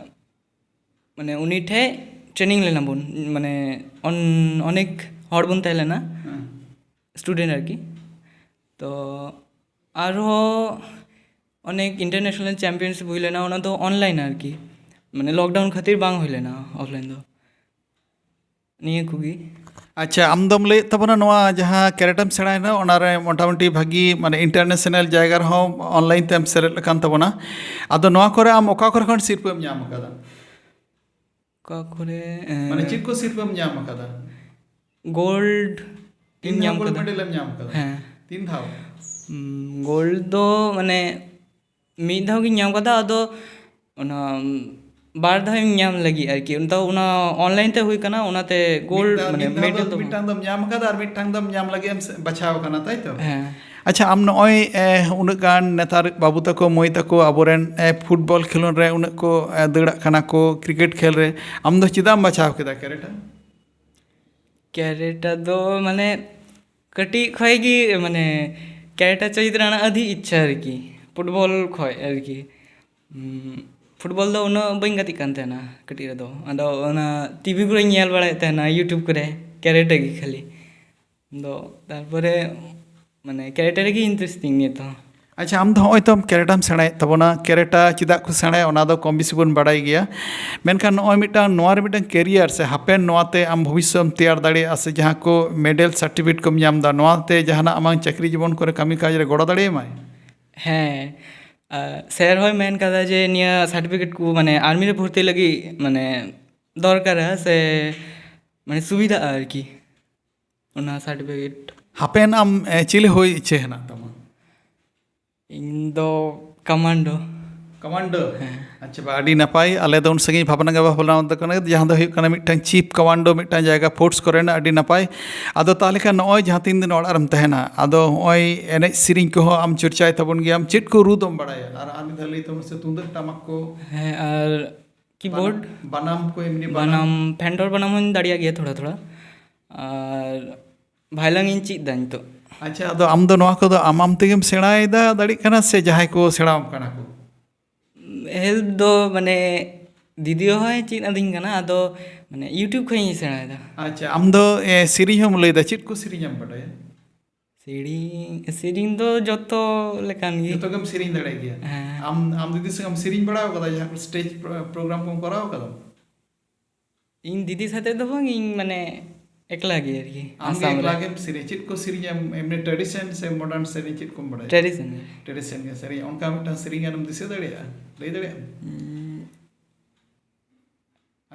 ᱢᱟᱱᱮ ᱩᱱᱤ ᱴᱷᱮᱡ ᱴᱨᱮᱱᱤᱝ ᱞᱮᱱᱟ ᱵᱚᱱ, ᱢᱟᱱᱮ ᱚᱱ-, ᱚᱱᱮᱠ ᱦᱚᱲ ᱵᱚᱱ ᱛᱟᱦᱮᱸ ᱞᱮᱱᱟ, ᱦᱮᱸ᱾ ᱥᱴᱩᱰᱮᱱᱴ ᱟᱨᱠᱤ᱾ ᱛᱚ ᱟᱨᱦᱚᱸ ᱚᱱᱮᱠ ᱤᱱᱴᱟᱨᱱᱮᱥᱱᱟᱞ ᱪᱟᱢᱯᱤᱭᱟᱱᱥᱤᱯ ᱦᱩᱭ ᱞᱮᱱᱟ, ᱚᱱᱟ ᱫᱚ ᱚᱱᱞᱟᱭᱤᱱ ᱟᱨᱠᱤ, ᱢᱟᱱᱮ ᱞᱚᱠᱰᱟᱣᱩᱱ ᱠᱷᱟᱹᱛᱤᱨ ᱵᱟᱝ ᱦᱩᱭ ᱞᱮᱱᱟ ᱚᱯᱷᱞᱟᱭᱤᱱ ᱫᱚ᱾ ᱱᱤᱭᱟᱹ ᱠᱚᱜᱮ᱾ ᱟᱪᱪᱷᱟ, ᱟᱢ ᱫᱚᱢ ᱞᱟᱹᱭᱮᱫ ᱛᱟᱵᱚᱱᱟ ᱱᱚᱣᱟ ᱡᱟᱦᱟᱸ ᱠᱮᱨᱮᱴᱮᱢ ᱥᱮᱬᱟᱭᱮᱱᱟ, ᱚᱱᱟᱨᱮ ᱢᱚᱴᱟᱢᱩᱴᱤ ᱵᱷᱟᱹᱜᱤ, ᱢᱟᱱᱮ, ᱤᱱᱴᱟᱨᱱᱮᱥᱱᱟᱞ ᱡᱟᱭᱜᱟ ᱨᱮᱦᱚᱸ ᱚᱱᱞᱟᱭᱤᱱ ᱛᱮᱢ ᱥᱮᱞᱮᱫ ᱟᱠᱟᱱ ᱛᱟᱵᱚᱱᱟ᱾ ᱟᱫᱚ ᱱᱚᱣᱟ ᱠᱚᱨᱮ ᱟᱢ ᱚᱠᱟ ᱠᱚᱨᱮ ᱠᱷᱚᱱ ᱥᱤᱨᱯᱟᱹᱢ ᱧᱟᱢ ᱟᱠᱟᱫᱟ? ᱚᱠᱟ ᱠᱚᱨᱮ, ᱮᱸ, ᱢᱟᱱᱮ, ᱪᱮᱫ ᱠᱚ ᱥᱤᱨᱯᱟᱹᱢ ᱧᱟᱢ ᱟᱠᱟᱫᱟ? ᱜᱳᱞᱰ ᱛᱤᱱ ᱤᱧ ᱫᱷᱟᱣ ᱧᱟᱢ ᱜᱳᱞᱰ ᱟᱠᱟᱫᱟ᱾ ᱢᱮᱰᱮᱞ ᱮᱢ ᱧᱟᱢ ᱟᱠᱟᱫᱟ? ᱦᱮᱸ᱾ ᱛᱤᱱ ᱫᱷᱟᱣ? ᱜᱳᱞᱰ ᱫᱚ ᱢᱟᱱᱮ ᱢᱤᱫ ᱫᱷᱟᱣ ᱜᱤᱧ ᱧᱟᱢ ᱠᱟᱫᱟ, ᱟᱫᱚ ᱚᱱᱟ ᱵᱟᱨ ᱫᱷᱟᱣ ᱤᱧ ᱧᱟᱢ ᱞᱟᱹᱜᱤᱫ ᱟᱨᱠᱤ᱾ ᱚᱱᱟ ᱫᱚ ᱚᱱᱟ ᱚᱱᱞᱟᱭᱤᱱ ᱛᱮ ᱦᱩᱭ ᱠᱟᱱᱟ, ᱚᱱᱟᱛᱮ ᱜᱳᱞᱰ ᱢᱤᱫ ᱫᱷᱟᱣ- ᱢᱟᱱᱮ ᱢᱤᱫ ᱫᱷᱟᱣ ᱢᱮᱰᱮᱞ ᱫᱚ ᱫᱚ ᱵᱟᱝ᱾ ᱢᱤᱫᱴᱟᱝ ᱫᱚᱢ ᱧᱟᱢ ᱟᱠᱟᱫᱟ ᱟᱨ ᱢᱤᱫᱴᱟᱝ ᱫᱚᱢ ᱧᱟᱢ ᱞᱟᱹᱜᱤᱫ ᱮᱢ ᱥᱮ- ᱵᱟᱪᱷᱟᱣ ᱟᱠᱟᱱᱟ, ᱛᱟᱭ ᱛᱚ? ᱦᱮᱸ᱾ ᱟᱪᱪᱷᱟ, ᱟᱢ ᱱᱚᱜᱼᱚᱭ, ᱮ, ᱩᱱᱟᱹᱜ ᱜᱟᱱ ᱱᱮᱛᱟᱨ ᱵᱟᱹᱵᱩ ᱛᱟᱠᱚ, ᱢᱟᱹᱭ ᱛᱟᱠᱚ ᱟᱵᱚᱨᱮᱱ, ᱮ, ᱯᱷᱩᱴᱵᱚᱞ ᱠᱷᱮᱞᱳᱰ ᱨᱮ ᱩᱱᱟᱹᱜ ᱠᱚ, ᱮ, ᱫᱟᱹᱲᱟᱜ ᱠᱟᱱᱟ ᱠᱚ, ᱠᱨᱤᱠᱮᱴ ᱠᱷᱮᱞ ᱨᱮ, ᱟᱢ ᱫᱚ ᱪᱮᱫᱟᱜ ᱮᱢ ᱵᱟᱪᱷᱟᱣ ᱠᱮᱫᱟ ᱠᱮᱨᱮᱴᱟ? ᱠᱮᱨᱮᱴᱟ ᱫᱚ ᱢᱟᱱᱮ ᱠᱟᱹᱴᱤᱡ ᱠᱷᱚᱡ ᱜᱮ ᱢᱟᱱᱮ ᱠᱮᱨᱮᱴᱟ ᱪᱚᱭᱤᱛ ᱨᱮᱱᱟᱜ ᱟᱹᱰᱤ ᱤᱪᱪᱷᱟ ᱟᱨᱠᱤ, ᱯᱷᱩᱴᱵᱚᱞ ᱠᱷᱚᱡ ᱟᱨᱠᱤ᱾ ᱩᱸ, ᱯᱷᱩᱴᱵᱚᱞ ᱫᱚ ᱩᱱᱟᱹᱜ ᱵᱟᱹᱧ ᱜᱟᱛᱮᱜ ᱠᱟᱱ ᱛᱟᱦᱮᱱᱟ ᱠᱟᱹᱴᱤᱡ ᱨᱮᱫᱚ, ᱟᱫᱚ ᱚᱱᱟ ᱴᱤᱵᱷᱤ ᱠᱚᱨᱮᱧ ᱧᱮᱞ ᱵᱟᱲᱟᱭᱮᱫ ᱛᱟᱦᱮᱱᱟ, ᱤᱭᱩᱴᱩᱵᱽ ᱠᱚᱨᱮ ᱠᱮᱨᱮᱴᱟ ᱜᱮ ᱠᱷᱟᱹᱞᱤ᱾ ᱟᱫᱚ ᱛᱟᱨᱯᱚᱨᱮ ᱢᱟᱱᱮ ᱠᱮᱨᱮᱴᱟ ᱨᱮᱜᱮ ᱤᱱᱴᱟᱨᱮᱥᱴ ᱛᱤᱧ ᱱᱤᱛ ᱦᱚᱸ᱾ ᱟᱪᱪᱷᱟ, ᱟᱢ ᱫᱚ ᱦᱚᱸᱜᱼᱚᱭ ᱛᱚᱢ ᱠᱮᱨᱮᱴᱟᱢ ᱥᱮᱬᱟᱭᱮᱫ ᱛᱟᱵᱚᱱᱟ, ᱠᱮᱨᱮᱴᱟ ᱪᱮᱫᱟᱜ ᱠᱚ ᱥᱮᱬᱟᱭᱟ ᱚᱱᱟ ᱫᱚ ᱠᱚᱢ ᱵᱮᱥᱤ ᱵᱚᱱ ᱵᱟᱲᱟᱭ ᱜᱮᱭᱟ, ᱢᱮᱱᱠᱷᱟᱱ ᱱᱚᱜᱼᱚᱭ ᱢᱤᱫᱴᱟᱝ, ᱱᱚᱣᱟ ᱨᱮ ᱢᱤᱫᱴᱟᱝ ᱠᱮᱨᱤᱭᱟᱨ ᱥᱮ ᱦᱟᱯᱮᱱ ᱱᱚᱣᱟᱛᱮ ᱟᱢ ᱵᱷᱚᱵᱤᱥᱥᱚᱛ ᱮᱢ ᱛᱮᱭᱟᱨ ᱫᱟᱲᱮᱭᱟᱜᱼᱟ ᱥᱮ ᱡᱟᱦᱟᱸ ᱠᱚ ᱢᱮᱰᱮᱞ ᱥᱟᱨᱴᱤᱯᱷᱤᱠᱮᱴ ᱠᱚᱢ ᱧᱟᱢ ᱮᱫᱟ, ᱱᱚᱣᱟᱛᱮ ᱡᱟᱦᱟᱱᱟᱜ ᱟᱢᱟᱝ ᱪᱟᱹᱠᱨᱤ ᱡᱤᱵᱚᱱ ᱠᱚᱨᱮ ᱠᱟᱹᱢᱤ ᱠᱟᱡᱽ ᱨᱮ ᱜᱚᱲᱚ ᱫᱟᱲᱮᱭᱟᱢᱟᱭ? ᱦᱮᱸ, ᱟᱨ ᱥᱮᱨ ᱦᱚᱸᱭ ᱢᱮᱱ ᱠᱟᱫᱟ ᱡᱮ ᱱᱤᱭᱟᱹ ᱥᱟᱨᱴᱤᱯᱷᱤᱠᱮᱴ ᱠᱚ ᱢᱟᱱᱮ ᱟᱨᱢᱤ ᱨᱮ ᱵᱷᱚᱨᱛᱤ ᱞᱟᱹᱜᱤᱫ ᱢᱟᱱᱮ ᱫᱚᱨᱠᱟᱨᱟ ᱥᱮ ᱢᱟᱱᱮ ᱥᱩᱵᱤᱫᱷᱟᱜᱼᱟ ᱟᱨᱠᱤ ᱚᱱᱟ ᱥᱟᱨᱴᱤᱯᱷᱤᱠᱮᱴ᱾ ᱦᱟᱯᱮᱱ ᱟᱢ, ᱮ, ᱪᱤᱞᱤ ᱦᱩᱭ ᱤᱪᱪᱷᱟᱹ ᱦᱮᱱᱟᱜ ᱛᱟᱢᱟ? ᱤᱧ ᱫᱚ ᱠᱟᱢᱟᱱᱰᱳ᱾ ᱠᱟᱢᱟᱱᱰᱳ? ᱦᱮᱸ᱾ ᱟᱪᱪᱷᱟ, ᱵᱟ, ᱟᱹᱰᱤ ᱱᱟᱯᱟᱭ᱾ ᱟᱞᱮ ᱫᱚ ᱩᱱ ᱥᱟᱺᱜᱤᱧ ᱵᱷᱟᱵᱽᱱᱟ ᱜᱮ ᱵᱟᱵᱚᱱ ᱵᱷᱟᱵᱽᱱᱟ ᱠᱟᱱᱟ, ᱡᱟᱦᱟᱸ ᱫᱚ ᱦᱩᱭᱩᱜ ᱠᱟᱱᱟ ᱢᱤᱫᱴᱟᱝ ᱪᱤᱯ ᱠᱟᱢᱟᱱᱰᱳ, ᱢᱤᱫᱴᱟᱝ ᱡᱟᱭᱜᱟ ᱯᱷᱳᱨᱥ ᱠᱚᱨᱮᱱᱟᱜ᱾ ᱟᱹᱰᱤ ᱱᱟᱯᱟᱭ᱾ ᱟᱫᱚ ᱛᱟᱦᱚᱞᱮ ᱠᱷᱟᱱ ᱱᱚᱜᱼᱚᱭ ᱡᱟᱦᱟᱸ ᱛᱤᱱ ᱫᱤᱱ ᱚᱲᱟᱜ ᱨᱮᱢ ᱛᱟᱦᱮᱱᱟ, ᱟᱫᱚ ᱱᱚᱜᱼᱚᱭ ᱮᱱᱮᱡ ᱥᱮᱨᱮᱧ ᱠᱚᱦᱚᱸ ᱟᱢ ᱪᱚᱨᱪᱟᱭ ᱛᱟᱵᱚᱱ ᱜᱮᱭᱟᱢ, ᱪᱮᱫ ᱠᱚ ᱨᱩ ᱫᱚᱢ ᱵᱟᱲᱟᱭᱟ? ᱟᱨ ᱟᱨ ᱢᱤᱫ ᱫᱷᱟᱣ ᱞᱟᱹᱭ ᱛᱟᱵᱚᱱ ᱢᱮᱥᱮ, ᱛᱩᱢᱫᱟᱹᱜ ᱴᱟᱢᱟᱠ ᱠᱚ? ᱦᱮᱸ, ᱟᱨ ᱠᱤᱵᱳᱨᱰ᱾ ᱵᱟᱱᱟᱢ, ᱵᱟᱱᱟᱢ ᱠᱚ, ᱮᱢᱱᱤ ᱵᱟᱱᱟᱢ? ᱵᱟᱱᱟᱢ, ᱯᱷᱮᱱᱰᱚᱨ ᱵᱟᱱᱟᱢ ᱦᱚᱸᱧ ᱫᱟᱲᱮᱭᱟᱜ ᱜᱮᱭᱟ ᱛᱷᱚᱲᱟ ᱛᱷᱚᱲᱟ᱾ ᱟᱨ ᱵᱷᱟᱭᱞᱟᱝ ᱤᱧ ᱪᱮᱫ ᱫᱟ ᱱᱤᱛᱚᱜ᱾ ᱟᱪᱪᱷᱟ, ᱟᱫᱚ ᱟᱢ ᱫᱚ ᱱᱚᱣᱟ ᱠᱚᱫᱚ ᱟᱢ ᱟᱢ ᱛᱮᱜᱮᱢ ᱥᱮᱬᱟᱭᱮᱫᱟ, ᱫᱟᱲᱮᱜ ᱠᱟᱱᱟ, ᱥᱮ ᱡᱟᱦᱟᱸᱭ ᱠᱚ ᱥᱮᱬᱟᱣᱟᱢ ᱠᱟᱱᱟ ᱠᱚ? ᱦᱮᱞᱯ ᱫᱚ ᱢᱟᱱᱮ ᱫᱤᱫᱤ ᱦᱚᱸᱭ ᱪᱮᱫ ᱟᱹᱫᱤᱧ ᱠᱟᱱᱟ, ᱟᱫᱚ ᱢᱟᱱᱮ YouTube ᱠᱷᱚᱱ ᱤᱧ ᱥᱮᱬᱟᱭᱮᱫᱟ᱾ ᱟᱪᱪᱷᱟ, ᱟᱢ ᱫᱚ, ᱮ, ᱥᱮᱨᱮᱧ ᱦᱚᱸᱢ ᱞᱟᱹᱭᱫᱟ, ᱪᱮᱫ ᱠᱚ ᱥᱮᱨᱮᱧ ᱮᱢ ᱵᱟᱰᱟᱭᱟ? ᱥᱮᱨᱮᱧ, ᱥᱮᱨᱮᱧ ᱫᱚ ᱡᱚᱛᱚ ᱞᱮᱠᱟᱱ ᱜᱮ᱾ ᱡᱚᱛᱚ ᱜᱮᱢ ᱥᱮᱨᱮᱧ ᱫᱟᱲᱮᱭᱟᱜ ᱜᱮᱭᱟ? ᱦᱮᱸ᱾ ᱟᱢ, ᱟᱢ ᱫᱤᱫᱤ ᱥᱚᱸᱜᱮᱢ ᱥᱮᱨᱮᱧ ᱵᱟᱲᱟ ᱟᱠᱟᱫᱟ, ᱡᱟᱦᱟᱸ ᱠᱚ ᱥᱴᱮᱡᱽ ᱯᱨᱳ-, ᱯᱨᱳᱜᱨᱟᱢ ᱠᱚᱢ ᱠᱚᱨᱟᱣ ᱟᱠᱟᱫᱟ? ᱤᱧ ᱫᱤᱫᱤ ᱥᱟᱛᱮ ᱫᱚ ᱵᱟᱝ, ᱤᱧ ᱢᱟᱱᱮ ᱮᱠᱞᱟ ᱜᱮ ᱟᱨᱠᱤ, ᱟᱢ ᱜᱮ ᱟᱥᱟᱢ ᱮᱠᱞᱟ ᱨᱮ᱾ ᱜᱮᱢ ᱥᱮᱨᱮᱧ? ᱪᱮᱫ ᱠᱚ ᱥᱮᱨᱮᱧ ᱮᱢ, ᱮᱢᱱᱤ ᱴᱨᱮᱰᱤᱥᱚᱱ ᱥᱮ ᱢᱚᱰᱟᱨᱱ ᱥᱮᱨᱮᱧ, ᱪᱮᱫ ᱠᱚᱢ ᱵᱟᱲᱟᱭᱟ? ᱴᱨᱮᱰᱤᱥᱚᱱ ᱜᱮ᱾ ᱴᱨᱮᱰᱤᱥᱚᱱ ᱜᱮ ᱥᱮᱨᱮᱧ᱾ ᱚᱱᱠᱟ ᱢᱤᱫᱴᱟᱝ ᱥᱮᱨᱮᱧ ᱜᱟᱱᱮᱢ ᱫᱤᱥᱟᱹ ᱫᱟᱲᱮᱭᱟᱜᱼᱟ, ᱞᱟᱹᱭ ᱫᱟᱲᱮᱭᱟᱜᱼᱟᱢ? ᱩᱸ,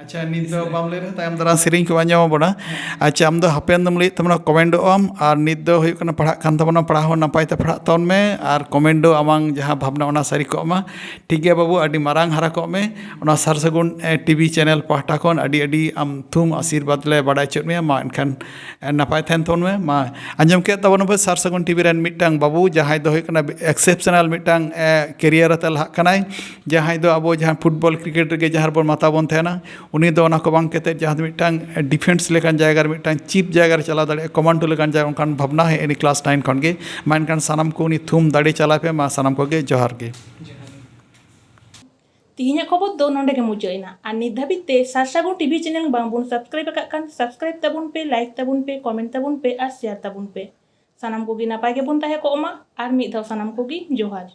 ᱟᱪᱪᱷᱟ, ᱱᱤᱛ ᱫᱚ ᱵᱟᱢ ᱞᱟᱹᱭ ᱨᱮᱦᱚᱸ ᱛᱟᱭᱚᱢ ᱫᱟᱨᱟᱢ ᱥᱮᱨᱮᱧ ᱠᱚ ᱟᱸᱡᱚᱢ ᱟᱵᱚᱱᱟ᱾ ᱟᱪᱪᱷᱟ, ᱟᱢ ᱫᱚ ᱦᱟᱯᱮᱱ ᱫᱚᱢ ᱞᱟᱹᱭᱮᱫ ᱛᱟᱵᱚᱱᱟ ᱠᱚᱢᱮᱱᱴᱚᱜ ᱟᱢ, ᱟᱨ ᱱᱤᱛ ᱫᱚ ᱦᱩᱭᱩᱜ ᱠᱟᱱᱟ ᱯᱟᱲᱦᱟᱜ ᱠᱟᱱ ᱛᱟᱵᱚᱱᱟ, ᱯᱟᱲᱦᱟᱣ ᱦᱚᱸ ᱱᱟᱯᱟᱭ ᱛᱮ ᱯᱟᱲᱦᱟᱜ ᱛᱟᱵᱚᱱ ᱢᱮ, ᱟᱨ ᱠᱚᱢᱮᱱᱴ ᱫᱚ ᱟᱢᱟᱝ ᱡᱟᱦᱟᱸ ᱵᱷᱟᱵᱽᱱᱟ ᱚᱱᱟ ᱥᱟᱹᱨᱤ ᱠᱚᱜ ᱢᱟ᱾ ᱴᱷᱤᱠ ᱜᱮᱭᱟ ᱵᱟᱹᱵᱩ, ᱟᱹᱰᱤ ᱢᱟᱨᱟᱝ ᱦᱟᱨᱟ ᱠᱚᱜ ᱢᱮ᱾ ᱚᱱᱟ ᱥᱟᱨ ᱥᱟᱹᱜᱩᱱ ᱴᱤᱵᱷᱤ ᱪᱮᱱᱮᱞ ᱯᱟᱦᱴᱟ ᱠᱷᱚᱱ ᱟᱹᱰᱤ ᱟᱹᱰᱤ ᱟᱢ ᱛᱷᱩᱢ ᱟᱥᱤᱨᱵᱟᱫᱽ ᱞᱮ ᱵᱟᱲᱟᱭ ᱦᱚᱪᱚᱭᱮᱫ ᱢᱮᱭᱟ᱾ ᱢᱟ ᱮᱱᱠᱷᱟᱱ ᱱᱟᱯᱟᱭ ᱛᱟᱦᱮᱱ ᱛᱟᱵᱚᱱ ᱢᱮ᱾ ᱢᱟ ᱟᱸᱡᱚᱢ ᱠᱮᱫ ᱛᱟᱵᱚᱱ ᱯᱮ ᱥᱟᱨ ᱥᱟᱹᱜᱩᱱ ᱴᱤᱵᱷᱤ ᱨᱮᱱ ᱢᱤᱫᱴᱟᱝ ᱵᱟᱹᱵᱩ, ᱡᱟᱦᱟᱸᱭ ᱫᱚ ᱦᱩᱭᱩᱜ ᱠᱟᱱᱟ ᱮᱠᱥᱮᱯᱥᱚᱱᱟᱞ ᱢᱤᱫᱴᱟᱝ ᱠᱮᱨᱤᱭᱟᱨ ᱟᱛᱮ ᱞᱟᱦᱟᱜ ᱠᱟᱱᱟᱭ, ᱡᱟᱦᱟᱸᱭ ᱫᱚ ᱟᱵᱚ ᱡᱟᱦᱟᱸ ᱯᱷᱩᱴᱵᱚᱞ ᱠᱨᱤᱠᱮᱴ ᱨᱮᱜᱮ ᱡᱟᱦᱟᱸ ᱨᱮᱵᱚᱱ ᱢᱟᱛᱟᱣ ᱵᱚᱱ ᱛᱟᱦᱮᱱᱟ, ᱩᱱᱤ ᱫᱚ ᱚᱱᱟ ᱠᱚ ᱵᱟᱝ ᱠᱟᱛᱮᱫ ᱡᱟᱦᱟᱸ ᱫᱚ ᱢᱤᱫᱴᱟᱝ ᱰᱤᱯᱷᱮᱱᱥ ᱞᱮᱠᱟᱱ ᱡᱟᱭᱜᱟ ᱨᱮ, ᱢᱤᱫᱴᱟᱝ ᱪᱤᱯ ᱡᱟᱭᱜᱟ ᱨᱮ ᱪᱟᱞᱟᱣ ᱫᱟᱲᱮᱭᱟᱜᱼᱟ, ᱠᱚᱢᱟᱱᱰᱳ ᱞᱮᱠᱟᱱ ᱡᱟᱭᱜᱟ, ᱚᱱᱠᱟᱱ ᱵᱷᱟᱵᱽᱱᱟ ᱦᱮᱡ ᱮᱱ ᱠᱞᱟᱥ ᱱᱟᱭᱤᱱ ᱠᱷᱚᱱ ᱜᱮ᱾ ᱢᱟ ᱮᱱᱠᱷᱟᱱ ᱥᱟᱱᱟᱢ ᱠᱚ ᱩᱱᱤ ᱛᱷᱩᱢ ᱫᱟᱲᱮ ᱪᱟᱞᱟᱭ ᱯᱮ᱾ ᱢᱟ ᱥᱟᱱᱟᱢ ᱠᱚᱜᱮ ᱡᱚᱦᱟᱨ ᱜᱮ᱾ ᱛᱤᱦᱤᱧᱟᱜ ᱠᱷᱚᱵᱚᱨ ᱫᱚ ᱱᱚᱰᱮ ᱜᱮ ᱢᱩᱪᱟᱹᱫ ᱮᱱᱟ᱾ ᱟᱨ ᱱᱤᱛ ᱫᱷᱟᱹᱵᱤᱡ ᱛᱮ ᱥᱟᱨ ᱥᱟᱹᱜᱩᱱ ᱴᱤᱵᱷᱤ ᱪᱮᱱᱮᱞ ᱵᱟᱝ ᱵᱚᱱ ᱥᱟᱵᱥᱠᱨᱟᱭᱤᱵ ᱟᱠᱟᱫ ᱠᱷᱟᱱ ᱥᱟᱵᱥᱠᱨᱟᱭᱤᱵ ᱛᱟᱵᱚᱱ ᱯᱮ, ᱞᱟᱭᱤᱠ ᱛᱟᱵᱚᱱ ᱯᱮ, ᱠᱚᱢᱮᱱᱴ ᱛᱟᱵᱚᱱ ᱯᱮ ᱟᱨ ᱥᱮᱭᱟᱨ ᱛᱟᱵᱚᱱ ᱯᱮ᱾ ᱥᱟᱱᱟᱢ ᱠᱚᱜᱮ ᱱᱟᱯᱟᱭ ᱜᱮᱵᱚᱱ ᱛᱟᱦᱮᱸ ᱠᱚᱜ ᱢᱟ᱾ ᱟᱨ ᱢᱤᱫ ᱫᱷᱟᱣ ᱥᱟᱱᱟᱢ ᱠᱚᱜᱮ ᱡᱚᱦᱟᱨ᱾